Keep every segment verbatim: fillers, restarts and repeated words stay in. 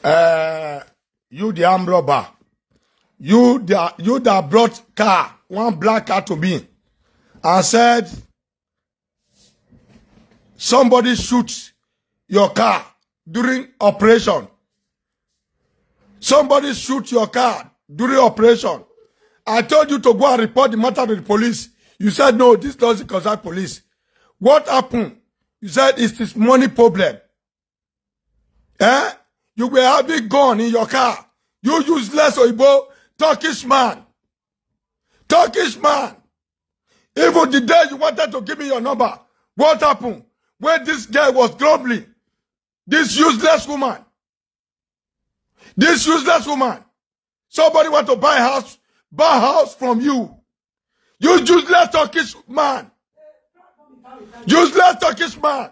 Uh, you the armed robber. You that, you that brought car, one black car to me, and said somebody shoot your car during operation. Somebody shoot your car during operation. I told you to go and report the matter to the police. You said, "No, this doesn't concern police." What happened? You said, "It's this money problem." Eh? You were having gun in your car. You useless Oyibo, Turkish man. Turkish man. Even the day you wanted to give me your number, what happened? When this girl was grumbling, this useless woman, this useless woman, somebody want to buy house, buy house from you. You useless Turkish man. Useless Turkish man.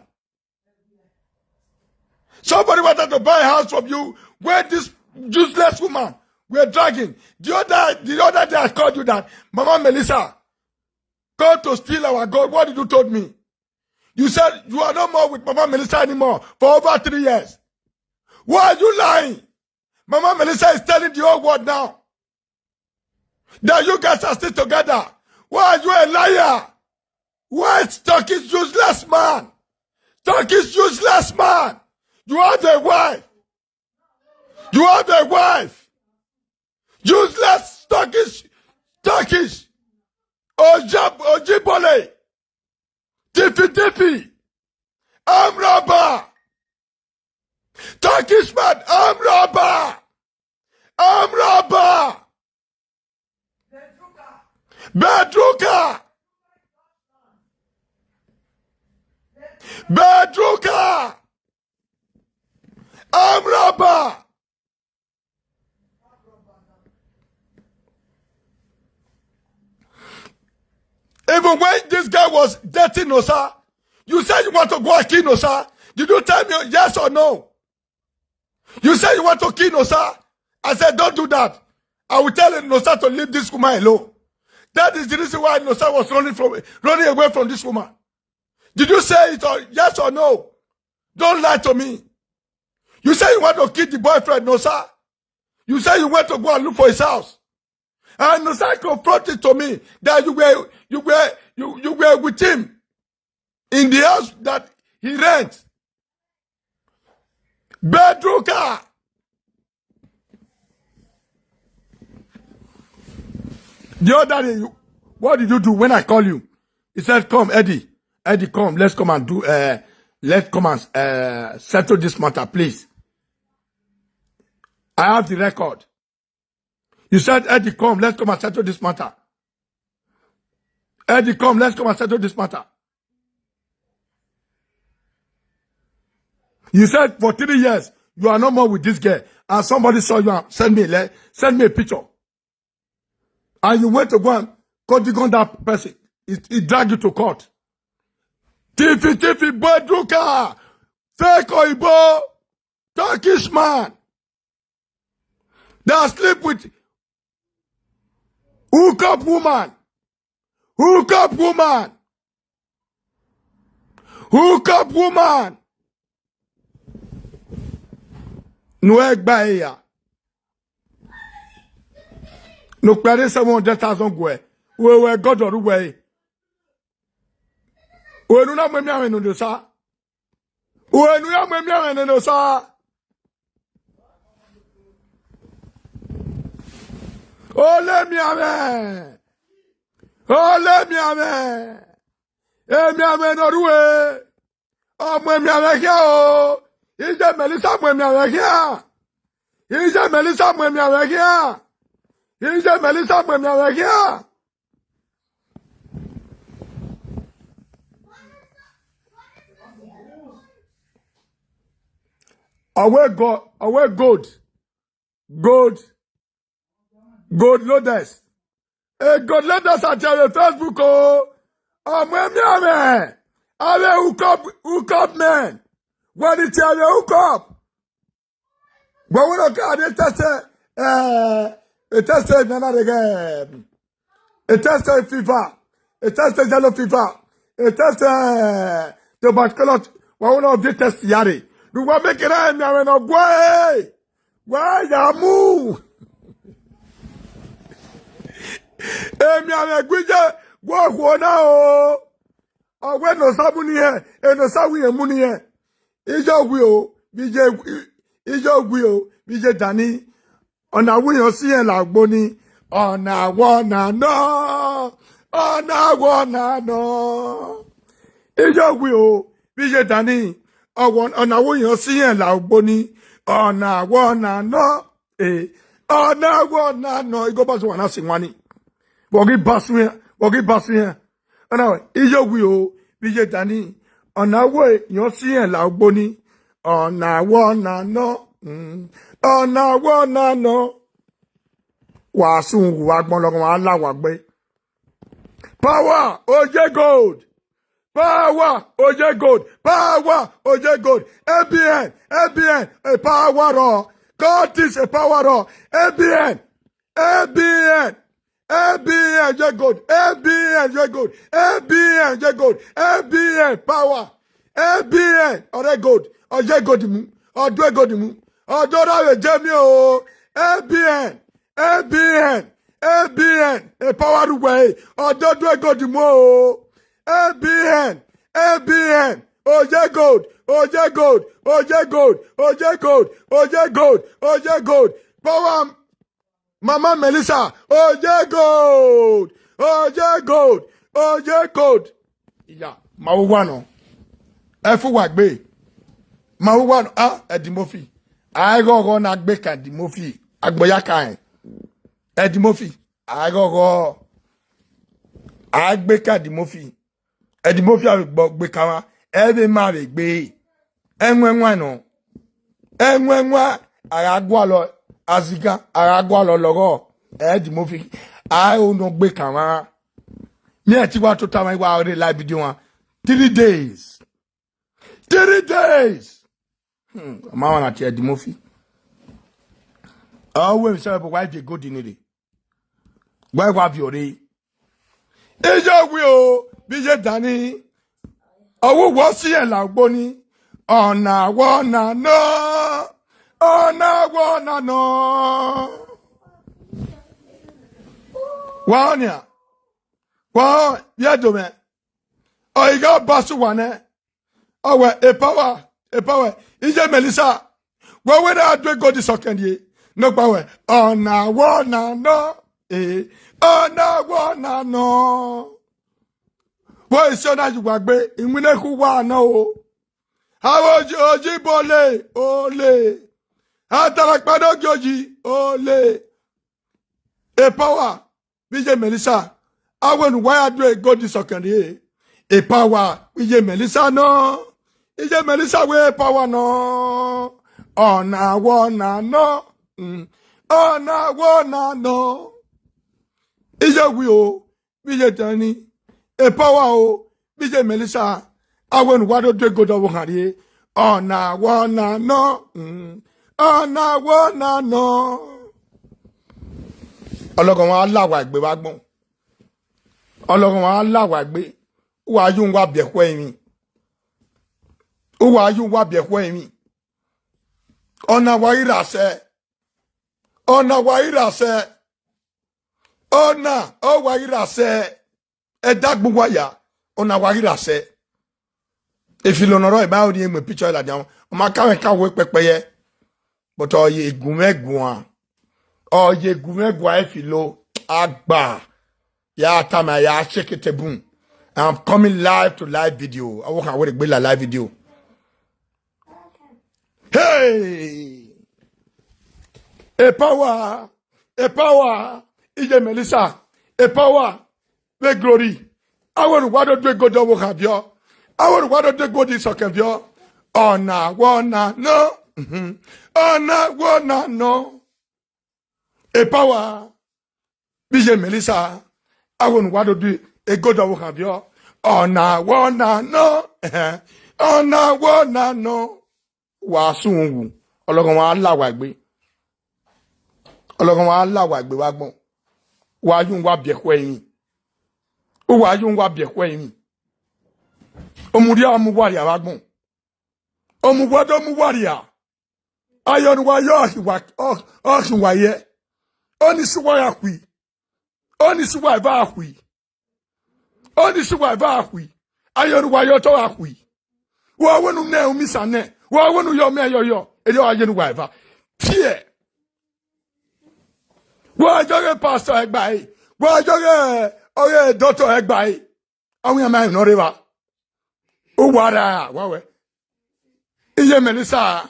Somebody wanted to buy a house from you where this useless woman were dragging. The other, the other day I called you that, "Mama Melissa, come to steal our gold." What did you told me? You said you are no more with Mama Melissa anymore for over three years. Why are you lying? Mama Melissa is telling the whole world now that you guys are still together. Why are you a liar? Why is Turkish useless man? Turkish useless man. You have a wife. You have a wife. Useless Turkish, Turkish. Ojab-, Ojibole. Tiffy Tiffy. Arm robber. Turkish man, arm robber. Arm robber. Bedruka. Bedruka. Arm robber. Even when this guy was dating Nosa, you said you want to go and kill Nosa. Did you tell me yes or no? You say you want to kill Nosa. I said, "Don't do that. I will tell Nosa to leave this woman alone." That is the reason why Nosa was running from, running away from this woman. Did you say it or yes or no? Don't lie to me. You say you want to kill the boyfriend, Nosa. You say you went to go and look for his house. And Nosa confronted to me that you were, you were, you, you were with him in the house that he rent. Bedruka. The other day, you, what did you do when I call you? He said, "Come, Eddie. Eddie, come. Let's come and do, uh, let's come and, uh, settle this matter, please." I have the record. You said, "Eddie, come, let's come and settle this matter. Eddie, come, let's come and settle this matter." You said for three years, you are no more with this girl. And somebody saw you and send me a le-, send me a picture. And you went to go and cut the gun that person. It, it dragged you to court. Tiffy, Tiffy, Bedruka, fake Oyibo, Turkish man that sleep with hookup woman. Hookup woman. Hookup woman. Nu ẹgba ẹre ya. Ne okpia rhie seven hundred thousand guẹ. Uwẹ, uwẹ gọdọ ru wẹ. Uwẹ ne u na mu emianmwẹ ne Nosa. Uwẹ ne u ya mu emianmwẹ ne Nosa. Ole emianmwẹ. Ole emianmwẹ. Emianmwẹ ne ọ rre uwẹ. Ọ mu emianmwẹ khian o. Iye Melissa mu emianmwẹ khian. Iye Melissa mu emianmwẹ khian. Iye Melissa mu emianmwẹ khian. Ọwẹ go-, ọwẹ gold. Gold. Gold loaders. E gold loaders a tie vbe Facebook o. Ọ mu emianmwẹ. Avbe hookup, hookup men. Wẹ ni tie vbe hookup. Wẹ wẹ ne ọ ka de test, eh, e test nana de ghe, e test fever, e test yellow fever, e test, eh, tuberculosis. Wẹ wẹ ne ọ viọ test ya re. Ne uwa make na emianmwẹ ne ọ guẹ. Wa ya mu. Emianmwẹ gu iye gu okhuo na o. Ọ wẹ ne Osa mu ni hẹ, ene Osa wi mu ni hẹ. Iye owi o, vbe iye, iye owi o, vbe iye Dani. Ọna wẹ iran si rẹn la ugbo ni. Ọna wẹ ọna nọ, ọna wẹ ọna nọ. Iye owi o, vbe iye Dani. Ọwọ, ọna wẹ iran si rẹn la ugbo ni. Ọna wẹ ọna nọ. Eh, ọna wẹ ọna nọ, igho ba su wa na si wan ni. Vbe ọ ghi ba su iran, vbe ọ ghi ba su iran. Ọna wẹ, iye owi o, vbe iye Dani. Ọna wẹ iran si rẹn la ugbo ni. Ọna wẹ ọna nọ, mm, ọna wẹ ọna nọ. Wa sun wu agbọn lọghọ, wa la wa gbe. Power, Oye Gold. Power, Oye Gold. Power, Oye Gold. A B N, A B N, a power rọ. God is a power rọ. A B N, A B N, A B N, Oye Gold. A B N, Oye Gold. A B N, Oye Gold. A B N, power. A B N, Oye Gold. Oye Gold mu. Ọdọ Gold mu. Ọdọ ra vbe jẹ mi o. A B N. A B N, A B N, a power ru wẹ, ọdọ Oye Gold mu o. A B N, A B N, Oye Gold, Oye Gold, Oye Gold, Oye Gold, Oye Gold, Oye Gold. Power, Mama Melissa, Oye Gold, Oye Gold, Oye Gold. Iya, ma vbe owa nọ. Ẹfu wa gbe. Ma vbe owa nọ. Ah, Eddie Murphy. A i ghọghọ na gbe ka Eddie Murphy. Agbọn ya ka rẹn. Eddie Murphy. A i ghọghọ. A i gbe ka Eddie Murphy. Eddie Murphy a vbe gbe ka mwa. Ẹ vbe ma vbe gbe. Ẹwẹn wan nọ. Ẹwẹn wan, a gha gualọ azigan, a gha gualọ lọghọ. Eddie Murphy. A i ho nọ gbe ka mwa. Mẹ ẹtin wa tota mwa, wa rre live video mwa. Three days. Three days. Hmm, ma wan na tie Eddie Murphy. Ọ wẹ emwi sẹ, but wa viọ Gold ni rre. Wa, wa viọ rre. Iye owi o, vbe iye Dani. Ọ wẹ uwẹ si rẹn la ugbo ni. Ọna wẹ ọna nọ. Ọna wẹ ọna nọ. Wa ọnian. Wa vbe Ẹdo mwẹ. Ọ i gha ba sẹ uwa nẹ. Ọ wẹ, a power, a power. Iye Melissa, wẹ wẹ na do Gold sọkẹn rrie. Nọkpa wẹ, ọna wẹ ọna nọ, eh, ọna wẹ ọna nọ. Wẹ isi ọna yi uwa gbe, iwinna khu uwa nọ o. Avbe oyi-, oyibo le, ole. Atalakpa ne ogie oyi, ole. A power. Vbe iye Melissa, a wẹ ne uwa ya do Gold sọkẹn rrie. A power, vbe iye Melissa nọ. Iye Melissa wẹ a power nọ. Ọna wẹ ọna nọ. Mm. Ọna wẹ ọna nọ. Iye owi o, vbe iye Dani. A power o, vbe iye Melissa, a wẹ ne uwa do do Gold ọvbokhan rrie. Ọna wẹ ọna nọ, mm, ọna wẹ ọna nọ. Ọlọghọmwa la wa egbe vbe agbọn. Ọlọghọmwa la wa egbe. Uwa ye uwa biẹ ẹkhuẹ emwi. Uwa ye uwa biẹ ẹkhuẹ emwi. Ọna wa ghi ra sẹ. Ọna wa ghi ra sẹ. Ọna, ọ wa ghi ra sẹ. Ẹdẹ agbọn uwa ya, ọna wa ghi ra sẹ. Efilo ne ọ rrọọ, ema ro rhie mu picture ladian, ọ ma ka mwẹ ka wẹ pẹpẹ yẹ. But ọ ye gu mwẹ guan. Ọ ye gu mwẹ guan Efilo, agba. Ya tama, ya shake table. I'm coming live to live video. Ọvbokhan wẹ rre gbe la live video. Hey! A power, a power, iye Melissa, a power, vbe Glory. A wẹ ne uwa do do Gold ọvbokhan viọ. A wẹ ne uwa do do Gold sọkẹn viọ. Ọna wẹ ọna nọ. Mhm. Ọna wẹ ọna nọ. A power, vbe iye Melissa, a wẹ ne uwa do do Gold ọvbokhan viọ. Ọna wẹ ọna nọ, ẹhẹn, ọna wẹ ọna nọ. Wa sun wu, ọlọghọmwa la wa egbe. Ọlọghọmwa la wa egbe vbe agbọn. Wa ye uwa biẹ ẹkhuẹ emwi. Uwa ye uwa biẹ ẹkhuẹ emwi. Ọmurria mu uwa rria vbe agbọn. Ọmurria do mu uwa rria. Ayọn ne uwa yọ ọ khin uwa, ọ, ọ khin uwa yẹ. Ọni sẹ uwa gha khui. Ọni sẹ uwa eva gha khui. Ọni sẹ uwa eva gha khui. Ayọn ne uwa yọ otọ gha khui. Wa wẹ ne u nẹ u misan nẹ. Wa wẹ ne u yọ mẹ yọyọ. Erriọ a ye ne uwa eva. Fiẹ. Wa jọ ghe pastor ẹgba ẹre. Wa jọ ghe ọghe doctor ẹgba ẹre. Awẹ iran ma rẹn ne ọ rre evba. Uwa ra wa wẹ. Iye Melissa,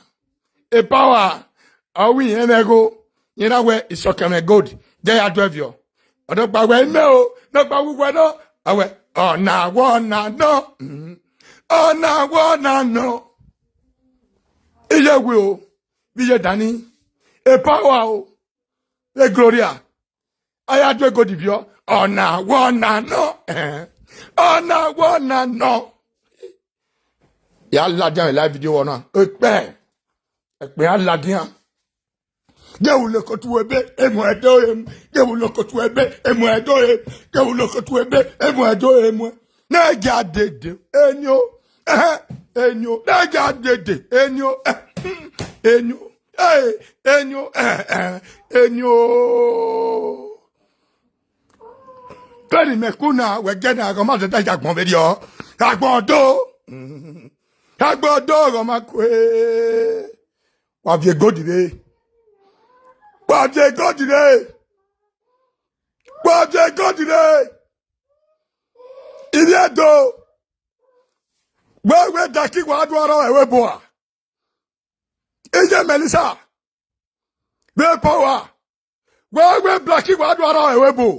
e power, ọ wẹ irẹn mwẹ igho, irẹn na wẹ isọkẹn mwẹ gold, de ya do ẹviọ. Ọ nọkpa wẹ imẹ o, nọkpa wẹ uwẹ nọ, a wẹ, ọna wọ ọna nọ, mm, ọna wọ ọna nọ. Iye we o, vbe iye Dani, e power o, vbe Gloria. A ya do egodi viọ, ọna wọ ọna nọ, eh, ọna wọ ọna nọ. Ya ladian vbe live video ọna, ekpẹ, ekpẹ ya ladian. Ghe vbe ulokotu ebe, emu ẹdo emu. Ghe vbe ulokotu ebe, emu ẹdo emu. Ghe vbe ulokotu ebe, emu ẹdo emu. Ne gia dede, enio, eh, enio. Ne gia dede, enio, eh, enio, eh, enio, eh, eh, enio. Kẹrin mẹ ku na, wẹ gẹ na, ọghọma dada ya agbọn vberriọ. Agbọn do. Agbọn do, ọghọma kue. Wa viọ egodi rre. Wa viọ egodi rre. Wa viọ egodi rre. Ivbi Ẹdo. Wẹ wẹ Blackie wa do arọ ẹvbo ebo a. Iye Melissa. Vbe power. Wẹ wẹ Blackie wa do arọ ẹvbo ebo.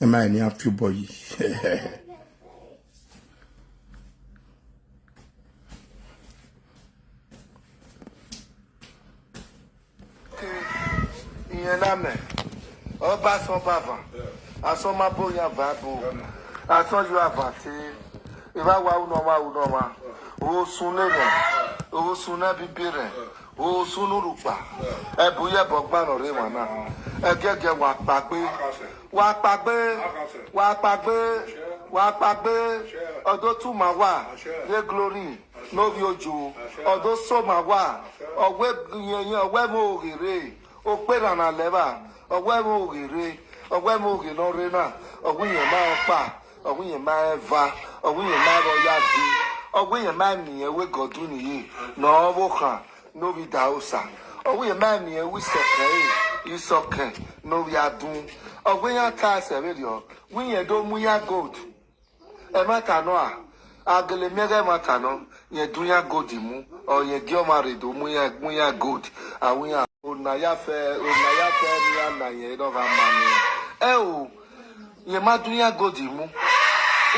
Ẹ ma rẹn ne iran fi obọ yi. Irẹn na mẹ, ọ ba asọn ba avan, asọn ma bo yan van bu, asọn yo avan te, evba wa ru ne ọmwa ru ne ọmwa, osun ne nẹ, osun ne bibi rẹ, osun ne urhukpa, ẹbu ye ẹbọ gban ne ọ rre emwa na, ẹgiẹgiẹ wa kpaegbe, wa kpaegbe, wa kpaegbe, wa kpaegbe, ọ do tu ma wa, ye Glory. Ne ovbi ojo, ọ do so ma wa, ọ wẹ iyẹn, ọ wẹ ẹmwẹ oghe rre, okperhan na lẹ evba, ọ wẹ ẹmwẹ oghe rre, ọ wẹ ẹmwẹ oghe ne ọ rre na, ọ wẹ iyẹn ma rẹn ọkpa, ọ wẹ iyẹn ma rẹn eva, ọ wẹ iyẹn ma rẹn vbe ọ ya di, ọ wẹ iyẹn ma miẹn wẹ gọdun ne iye ne ọ vbe okhan ne ovbi Idahosa, ọ wẹ iyẹn ma miẹn wẹ isọkẹn ẹre, isọkẹn ne ovbi adun, ọ wẹ iran ta ẹsẹ vberriọ, wẹ iyẹn do mu iran gold. Ẹmwata nọ a, a gele miẹn ghẹ ẹmwata nọ, rẹn du iran gold mu, ọ rẹn gie ọmwa rre do mu iran, mu iran gold, a wẹ iran. Ona ya fẹ, ona ya fẹ ne iran na yẹn ne ọ gha ma ne iran. Ẹ o, rẹn ma du iran gold mu,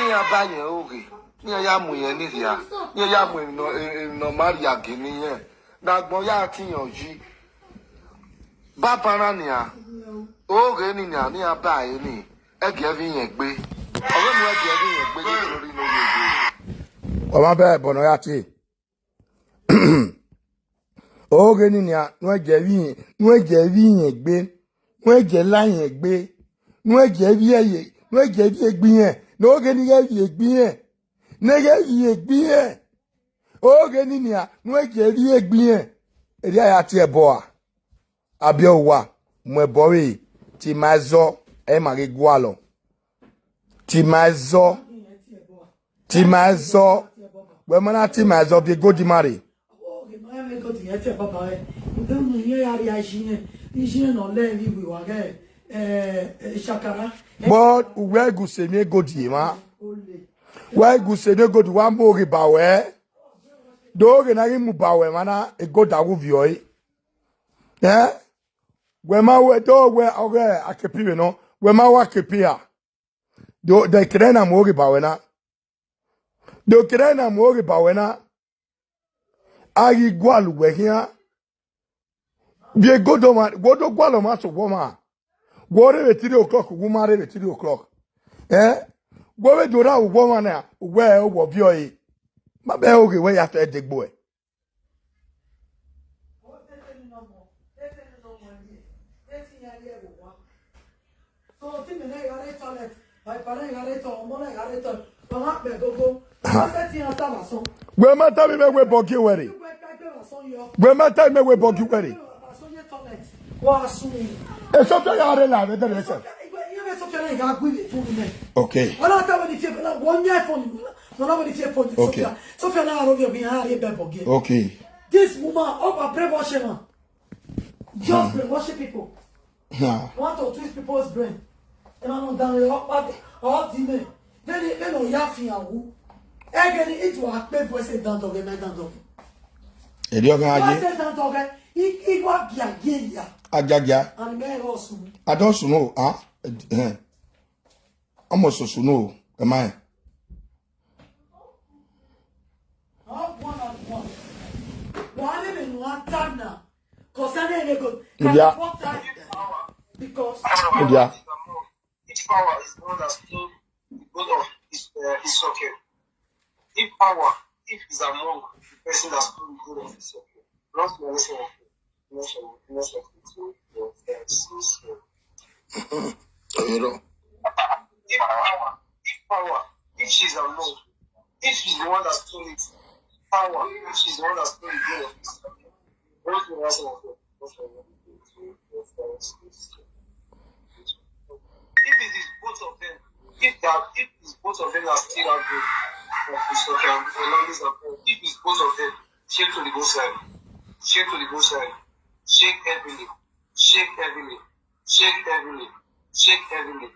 iran ba yẹn oghe, iran ya mu irẹn ni rhia, iran ya mu emwi nọ, emwi ne ọ ma rhia gele irẹn, ne agbọn ya te iran yi. Banbanna nian, oghe ni nian, ne iran ba ẹre ni, ẹgiẹ vbe irẹn gbe. Ọ wẹ mu ẹgiẹ vbe irẹn gbe, ye Glory ne ovbi ojo. Wa ma bẹ ẹbọ ne ọ ya tie. Oghe ni nian, ne ọ giẹ vbe irẹn, ne ọ giẹ vbe irẹn gbe, ne ọ giẹ la irẹn gbe, ne ọ giẹ vbe ẹye, ne ọ giẹ vbe egbe irẹn, ne oghe ni ghẹ vbe egbe irẹn, ne ghẹ vbe egbe irẹn. Oghe ni nian, ne ọ giẹ vbe egbe irẹn. Erriọ a ya tie ẹbọ a. Abiẹ uwa, mu ẹbọ vbe te ima ẹzọ, ẹ ma ghi gualọ. Te ima ẹzọ, te ima ẹzọ, wẹ ma na te ima ẹzọ, viọ egodi ma rre. But uwẹ gu sẹ emwi egodi emwa. Wẹ gu sẹ emwi egodi, wa mu oghe ba wẹ. Do oghe na ghi mu ba wẹ emwa na, egodi a wu viọ ẹre. Eh? Wẹ ma wẹ do wẹ ọghe akepi vbe nọ, wẹ ma wẹ akepi ra? Do de kere na mu oghe ba wẹ na. Do kere na mu oghe ba wẹ na. A ghi gualọ uwẹ khian. Viọ egodi ọmwa, wẹ do gualọ ọmwa sẹ owa ọmwa. Wẹ rre vbe three o'clock, wẹ ma rre vbe three o'clock. Eh? Wẹ vbe do ra uwẹ ọmwa na, wẹ ọ wẹ ovbi ọre. Ma bẹ oghe wẹ ya fẹ degbe ẹe. Wẹ ma tama mẹ wẹ bọgie wẹ rre. Wẹ ma tama mẹ wẹ bọgie wẹ rre. Esọfia ya rre la vbe dẹrẹ sẹ. Okay. Okay. This woman, ọ ba brainwash man. Just brainwashing people. Nah. Want to twist people's brain. Emwa nọ danmwehọ kpa, ọ di mẹ. Vbene, vbene ọ ya fian wu. Ẹghẹ ne I do akpe bu ẹse dandọghẹ, mẹ dandọghẹ. Erriọ gha ye. Ẹse dandọghẹ, I, I wa giagia ya. Agiagia. And mẹ rọ sunu. I don sunu, ah, eh. Ọmọ soso no, am I? Ọ guan na guan. Wa rre vbene a ta na. Concerning ego, can I put time? Because India. Each power is the one that stole the gold of his, uh, his socket. If power, if is among the person that stole the gold of his socket, not the person of the nation, nation, nation, nation. If power, if power, if she's among, if she's the one that stole it, power, if she's the one that stole the gold of his socket, not the nation of the If it is both of them, if that, if it's both of them that still have good, okay, and if it's both of them, shake to the both side, shake to the both side, shake heavily, shake heavily, shake heavily, shake heavily.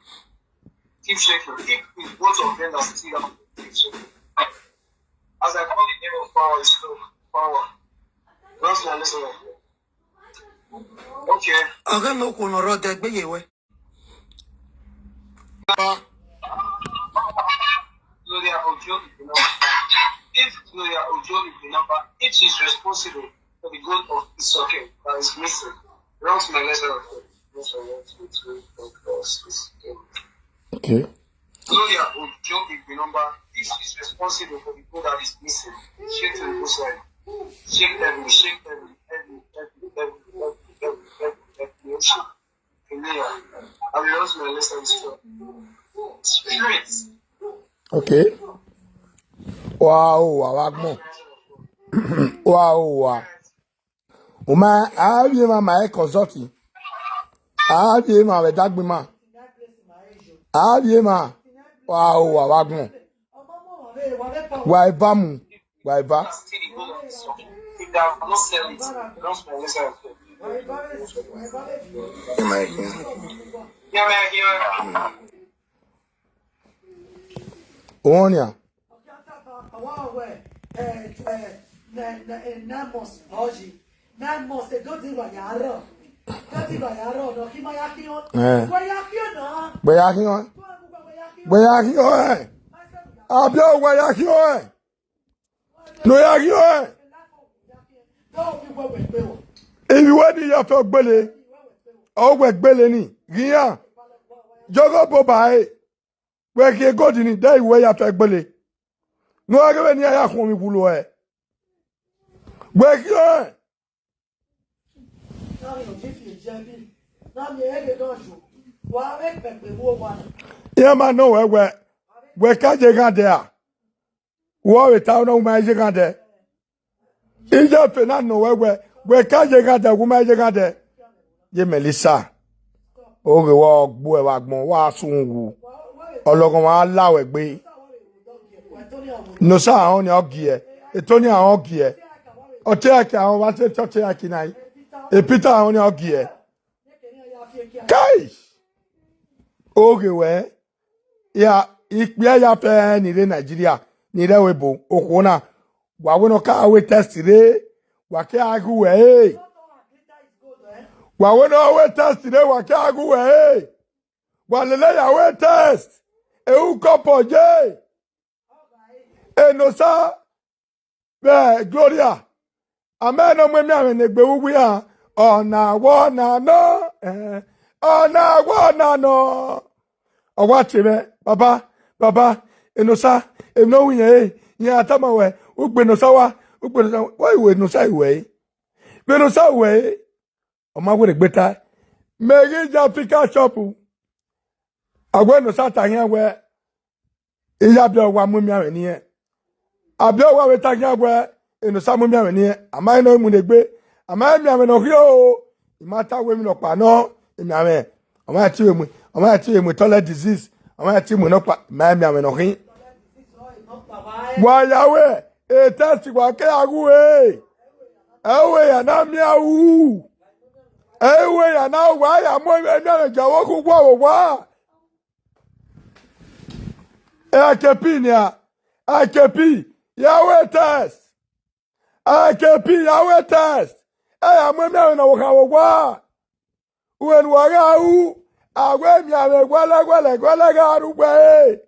Keep shaking. If it's both of them that still have good, keep shaking. As I call the name of power, it's true. Power. Don't stand this way. Okay. Ọghe ne okhuo ne ọ rre ọdẹ gbe ye wẹ. Gloria Ojo is the number. If Gloria Ojo is the number, if she's responsible for the gold of Isoke that is missing, round to my left hand. Okay. Gloria Ojo is the number. If she's responsible for the gold that is missing, shake to the both side. Shake heavily, shake heavily, heavily, heavily, heavily, heavily, heavily, heavily, shake. Gloria, I will not my left hand. Straight. Okay. Wow, wow, wow. Wow, wow. Uma, a vbe emwa ma e consult. A vbe emwa vbe dagbe ima. A vbe emwa. Wa o, wa vbe agbọn. Wa eva mu. Wa eva. Uhọn nia. Nine months, do di wa ya rọ. Do di wa ya rọ, nọ khin ma ya khian. Eh. Wa ya khian na. Wa ya khian. Wa ya khian, eh. Abio wa ya khian, eh. No ya khian, eh. Ivbi wẹ ni ya fẹ gbele. Ọ wẹ gbele ni, ghian. Jọgọ boba ẹre. Wẹ khian gold ni, de ivbi wẹ ya fẹ gbele. Ne u gha ghe vbene iran ya khuọnmwi wulo ẹre. Wẹ khian. Iran ma nọ wẹ wẹ, wẹ ka ye ghan dẹ ra? Wẹ ọ vbe ta nọ, u ma ye ghan dẹ. Iye efe na nọ wẹ wẹ, wẹ ka ye ghan dẹ, u ma ye ghan dẹ. Ye Melissa, oghe wẹ ọ gbuẹ vbe agbọn, wa sun wu. Ọlọghọmwa la wẹ gbe. Nosa ahọn ni ọ giẹ, etoni ahọn ọ giẹ. Ọ te aki ahọn, wa te te ọ te aki na. E Peter ahọn ni ọ giẹ. Kai! Oghe wẹ, ya, ikpia ya fẹ ni rre Nigeria, ni rre ẹvbo ebo, okhuo na, wa wẹ ne ọ ka wẹ test rre, wa ke a ghe uẹ re. Wa wẹ ne ọ wẹ test rre, wa ke a ghe uẹ re. Wa lele ya wẹ test, e u kọpọ ye. Enosa vbe Gloria, a ma nọ mu emianmwẹ ne egbe vbe uwu iran, ọ na wẹ ọna nọ, eh, ọ na wẹ ọna nọ. Ọ wa tie mwẹ, baba, Baba, Enosa, emwi ne ọ hu irẹn re, iran tama wẹ, u gbe Enosa wa, u gbe Enosa wa, wẹ Enosa i wẹ re. Vbe Enosa wẹ re, ọ ma werriegbe tae, mẹ ghi ya Africa shop, a wẹ Enosa ta khian wẹ, I ya biẹ owa mu emianmwẹ ne irẹn. A biẹ owa vbe ta khian wẹ, Enosa mu emianmwẹ ne irẹn, a ma rẹn ne ọ mu ne egbe, a ma rẹn emianmwẹ ne ọ khin o, I ma ta wẹ emwi nọkpa nọ, emianmwẹ, ọ ma rẹn te mu, ọ ma rẹn te mu toilet disease, ọ ma rẹn te mu nọkpa, ma rẹn emianmwẹ ne ọ khin. Wa ya wẹ, e test wa ke a ghu re, ẹ i wẹ ya na miẹn ru, ẹ i wẹ ya na wa ya mu emianmwẹ gie ọvbokhan uwa vbe owa. I K P nia, I K P, ya wẹ test. I K P, ya wẹ test. Ẹ ya mu emianmwẹ ne ọvbokhan vbe owa. Uwẹ ne uwa gha ru, a wẹ emianmwẹ wẹlẹ, wẹlẹ, wẹlẹ gha rre uwẹ re.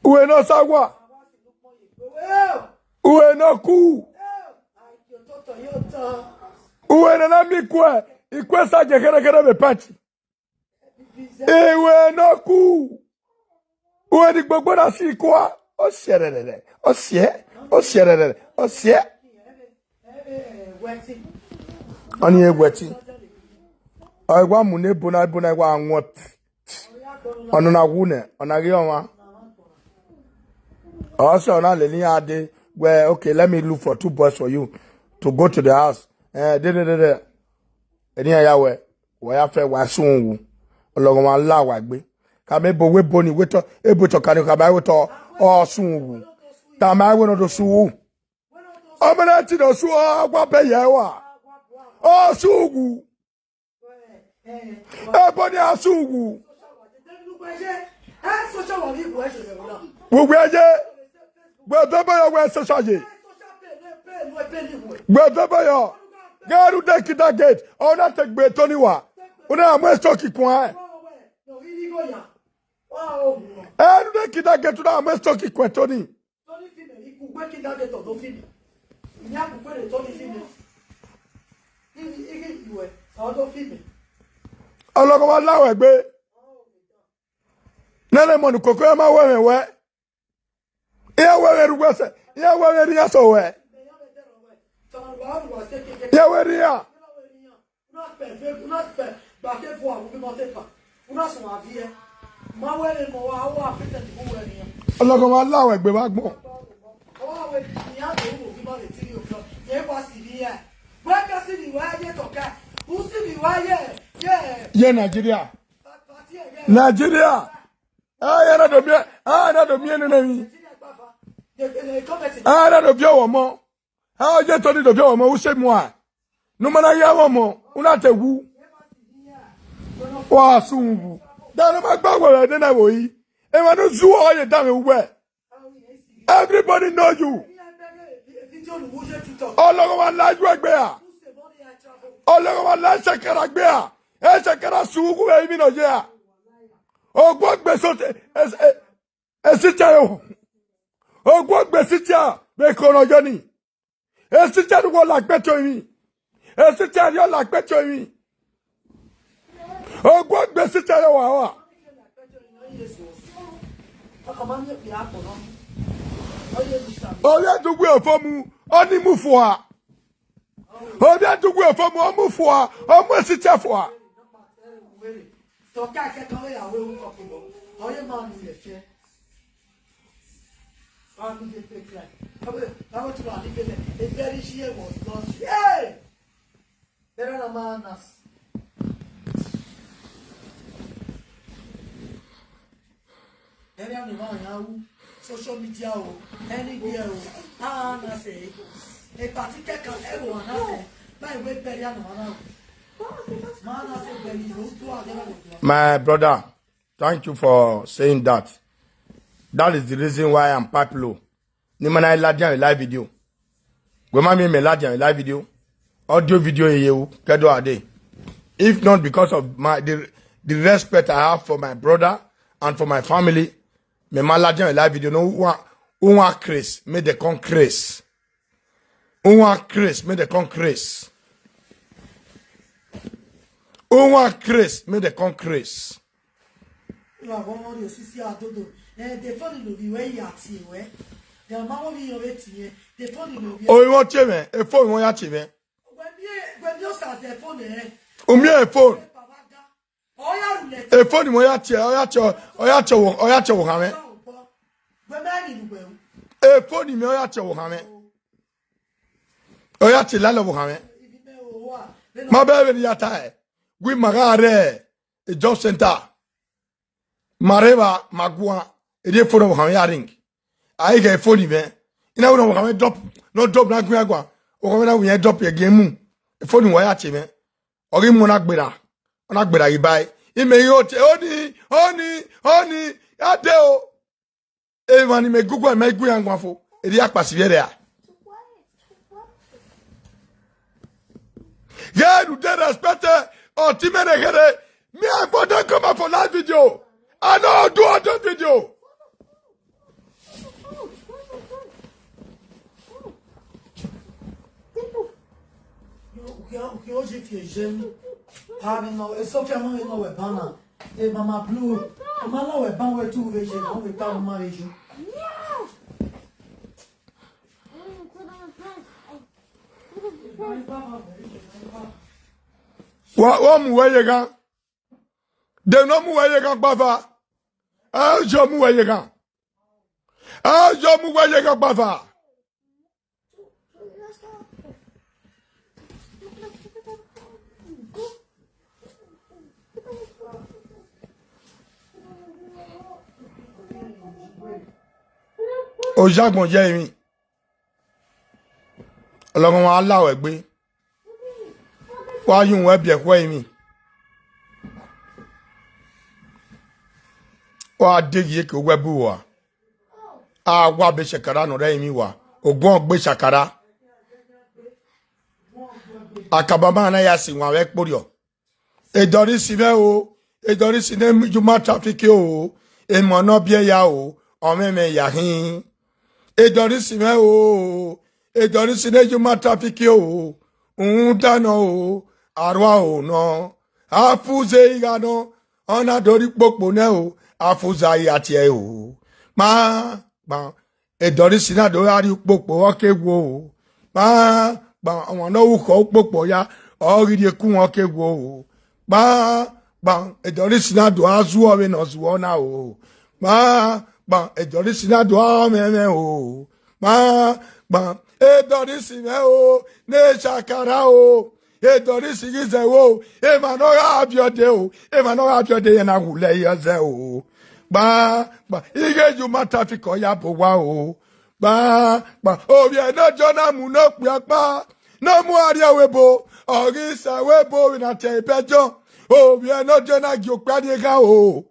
Uwẹ ne ọ sa owa. Uwẹ ne ọ ku. Uwẹ ne ọ na miẹn ikue, ikue sa je kherhe kherhe vbe party. Iwẹ ne ọ ku, uwẹ ni gbogbo na si kua, ọ siẹ rẹrẹrẹ, ọ siẹ, ọ siẹ rẹrẹrẹ, ọ siẹ. Ọnii wẹtin. Ọ i wa mu ne ebo na, ebo na i wa wọn. Ọnọ na wu nẹ, ọ na ghi ọmwa. Ọ sẹ ọ na lele iran dee, wẹ, okay, let me look for two boys for you to go to the house. Eh, de, de, de, de. Eni iran ya wẹ, wa ya fẹ wa sun wu. Ọlọghọmwa la wa egbe. Khama ebo wẹ ebo ni wetọ, ebo tọ kani khama wetọ, ọ sun wu. Tama wẹ ne ọ do sun wu. Ọ ma na ti do sun, ọ wa bẹyẹ wa. Ọ sun wu. Ebo ni a sun wu. Uwẹ ye, wẹ vẹ ebo yọ wẹ social ye. Wẹ vẹ ebo yọ. Ghe ru de kida gate, ọ na te gbe Tony wa. Una mu estoki kuan. Ẹ ru de kida gate, una mu estoki kuan Tony. Tony fi mẹ, ikugbe kida gate ọ do fi mẹ. Iyan kugbe ne Tony fi mẹ. Ighi yuẹ, ọ do fi mẹ. Ọlọghọmwa la wẹ egbe. Nene mọ ne ukoko ya ma wẹ mwẹ wẹ. Iran wẹ vbe rre uwẹ sẹ, iran wẹ vbe rre iran sẹ owẹ. Iran wẹ rre iran. Ọlọghọmwa la wẹ egbe vbe agbọn. Ye Nigeria. Nigeria. A ya na do miẹn, a na do miẹn nene emwi. A na do viọ ọmọ. A ye Tony do viọ ọmọ, u se muan. Ne u ma na ya vbe ọmọ, u na te wu. Wa sun wu. Da ne u ma gba wẹ vbe nene vbe ori. Emwa ne u zuọ ye danmwẹ uwẹ. Everybody know you. Ọlọghọmwa la yu egbe a. Ọlọghọmwa la shakara gbe a. E shakara sun wu vbe emwi nọ ye a. Oguọgbe so te, e, e, Esitia yo. Oguọgbe Esitia vbe eko ne ọ yọ ni. Esitia ni wọ la kpẹto emwi. Esitia ni ọ la kpẹto emwi. Oguọgbe Esitia yo wa wa. Ovbi Adugbe ofo mu, ọ ni mu fua. Ovbi Adugbe ofo mu, ọ mu fua, ọ mu Esitia fua. Tọka kẹkan vbe ya wẹ ru kọkobọ, ọ ye ma ni rẹ fiẹ. Wa mi de fake life. Awe, awe tu wa ni fele. E very share was lost. Hey! Bẹrẹ na ma nas. Ẹrẹ ni ma ya wu social media o, anywhere o, a na se. E party kẹkan, e wo na se. Ba we bẹrẹ na na. Ma na se bẹrẹ yo do a de na. My brother, thank you for saying that. That is the reason why I'm popular. Ni ma na ladian live video. Wẹ ma miẹn mẹ ladian live video. Audio video ye wu kẹdo ade. If not because of my the, the respect I have for my brother and for my family, mẹ ma ladian live video. No, u wan, u wan craze, make dem come craze. U wan craze, make dem come craze. Uwa craze, make dem come craze. Ra vbe ọmọ rhie osisi adodo. Eh, the phone no be where you are tie wẹ. The mama be your wait here. The phone no be. Oyi won tie mwẹ, e phone won ya tie mwẹ. Wẹ mi, wẹ mi o sa zẹ phone ẹ. U miẹn e phone. Baba ga. Ọ ya ru lẹ. E phone won ya tie, ọ ya tie, ọ ya tie, ọ ya tie vbe okhan mwẹ. Wẹ mẹ ni nu wẹ o. E phone mwẹ ọ ya tie vbe okhan mwẹ. Ọ ya tie lalọ vbe okhan mwẹ. Ma bẹghe vbene I ya ta ẹre. Gu ima gha rre e job center. Ma rre evba, ma guan, erriọ phone ọvbokhan mwẹ ya ring. A i ghẹ phone mwẹ. I na wẹ ne ọvbokhan mwẹ drop, ne ọ drop na gu iran guan. Ọvbokhan mwẹ na wẹ iran drop ye gie mu. Phone wa ya tie mwẹ. Ọ ghi mu na gberra. Ọ na gberra ghi ba ẹre. Imẹ i ho tie, oni, oni, oni, ya de o. Emwa ni mẹ guguan, mẹ i gu iran guan fo. Erriọ akpasi vbe ẹre a. Ghẹ ne u de respect ọtẹn mwẹ ne kherhe. Me, I for don come out for live video. I no do other video. Ukhian, ukhian, o je fi eje mi. A vbe nọ, e Sophia ma vbe nọ wẹ ban na. E Mama Blue, ọ ma nọ wẹ ban wẹ tu vbe je, ọ vbe ta ma vbe ju. Wa, wa mu wẹ ye ghan. De ne ọ mu wẹ ye ghan gbava. A jọ mu wẹ ye ghan. A jọ mu wẹ ye ghan gbava. Ojagbọn ye emwi. Ọlọghọmwa la ruẹ egbe. Wa ye uwẹ biẹ khuẹ emwi. Wa deghẹ eke owẹ bu uwa. A wa be shakara nọ rẹ emwi wa. Oguọn gbe shakara. Akabama na ya si wan vbe kporhiọ. Edọrisi mwẹ o, Edọrisi ne human traffic o, emọ ne ọ biẹ ya o, ọmwẹmwẹ ya hin. Edọrisi mwẹ o, Edọrisi ne human traffic o, rhunmwuda nọ o, arua o nọ, afuze igha nọ, ọ na do rhie ukpokpo nẹ o, afuza ya tie o, kpagban. Edọrisi na do gha rhie ukpokpo, ọ ke wo o. Kpagban, ọmwa ne ọ ru ukhọ ukpokpo ya, ọ ghi rhie ku wọn, ọ ke wo o. Kpagban, Edọrisi na do gha zuọ vbene ọ zuọ na o. Kpagban, Edọrisi na do gha mwẹ mwẹ o. Kpagban, Edọrisi mwẹ o, ne shakara o. Edọrisi ghi zẹ o, emwa ne ọ gha viọ dee o, emwa ne ọ gha viọ dee, iran na wu lẹ ye zẹ o. Kpagban, ighe human traffic ọ ya bọ owa o. Kpagban, ovbi ẹre ne ọ jọ na mu ne okpia kpa, ne ọ mu arriọ vbe ebo, ọ ghi sa vbe ebo vbe na tie ebe Jọn. Ovbi ẹre ne ọ jọ na gie okpia rrie gha o.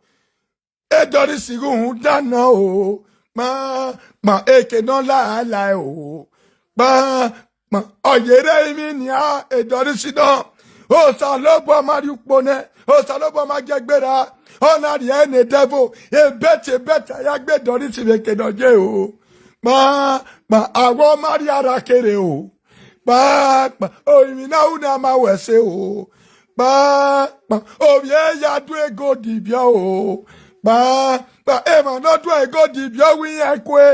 Edọrisi ghi rhunmwuda nọ o, kpagban eke ne ọ la lae o, kpagban ọ ye rre emwi nian Edọrisi nọ. Osanobua ma rhie ukpo nẹ, Osanobua ma gie ẹgbẹe ra, ọ na rhie ẹre ne devil, ebẹtẹ ebẹtẹ ya gbe Edọrisi vbe eke ne ọ ye o, kpagban awẹ ọ ma rhie ara kere o. Kpagban, orinmwi ne a ru ne a ma wẹ ẹse o. Kpagban, ovbi ẹre ya do egodi viọ o. Kpagban, emwa ne ọ do egodi viọ wẹ iran kue,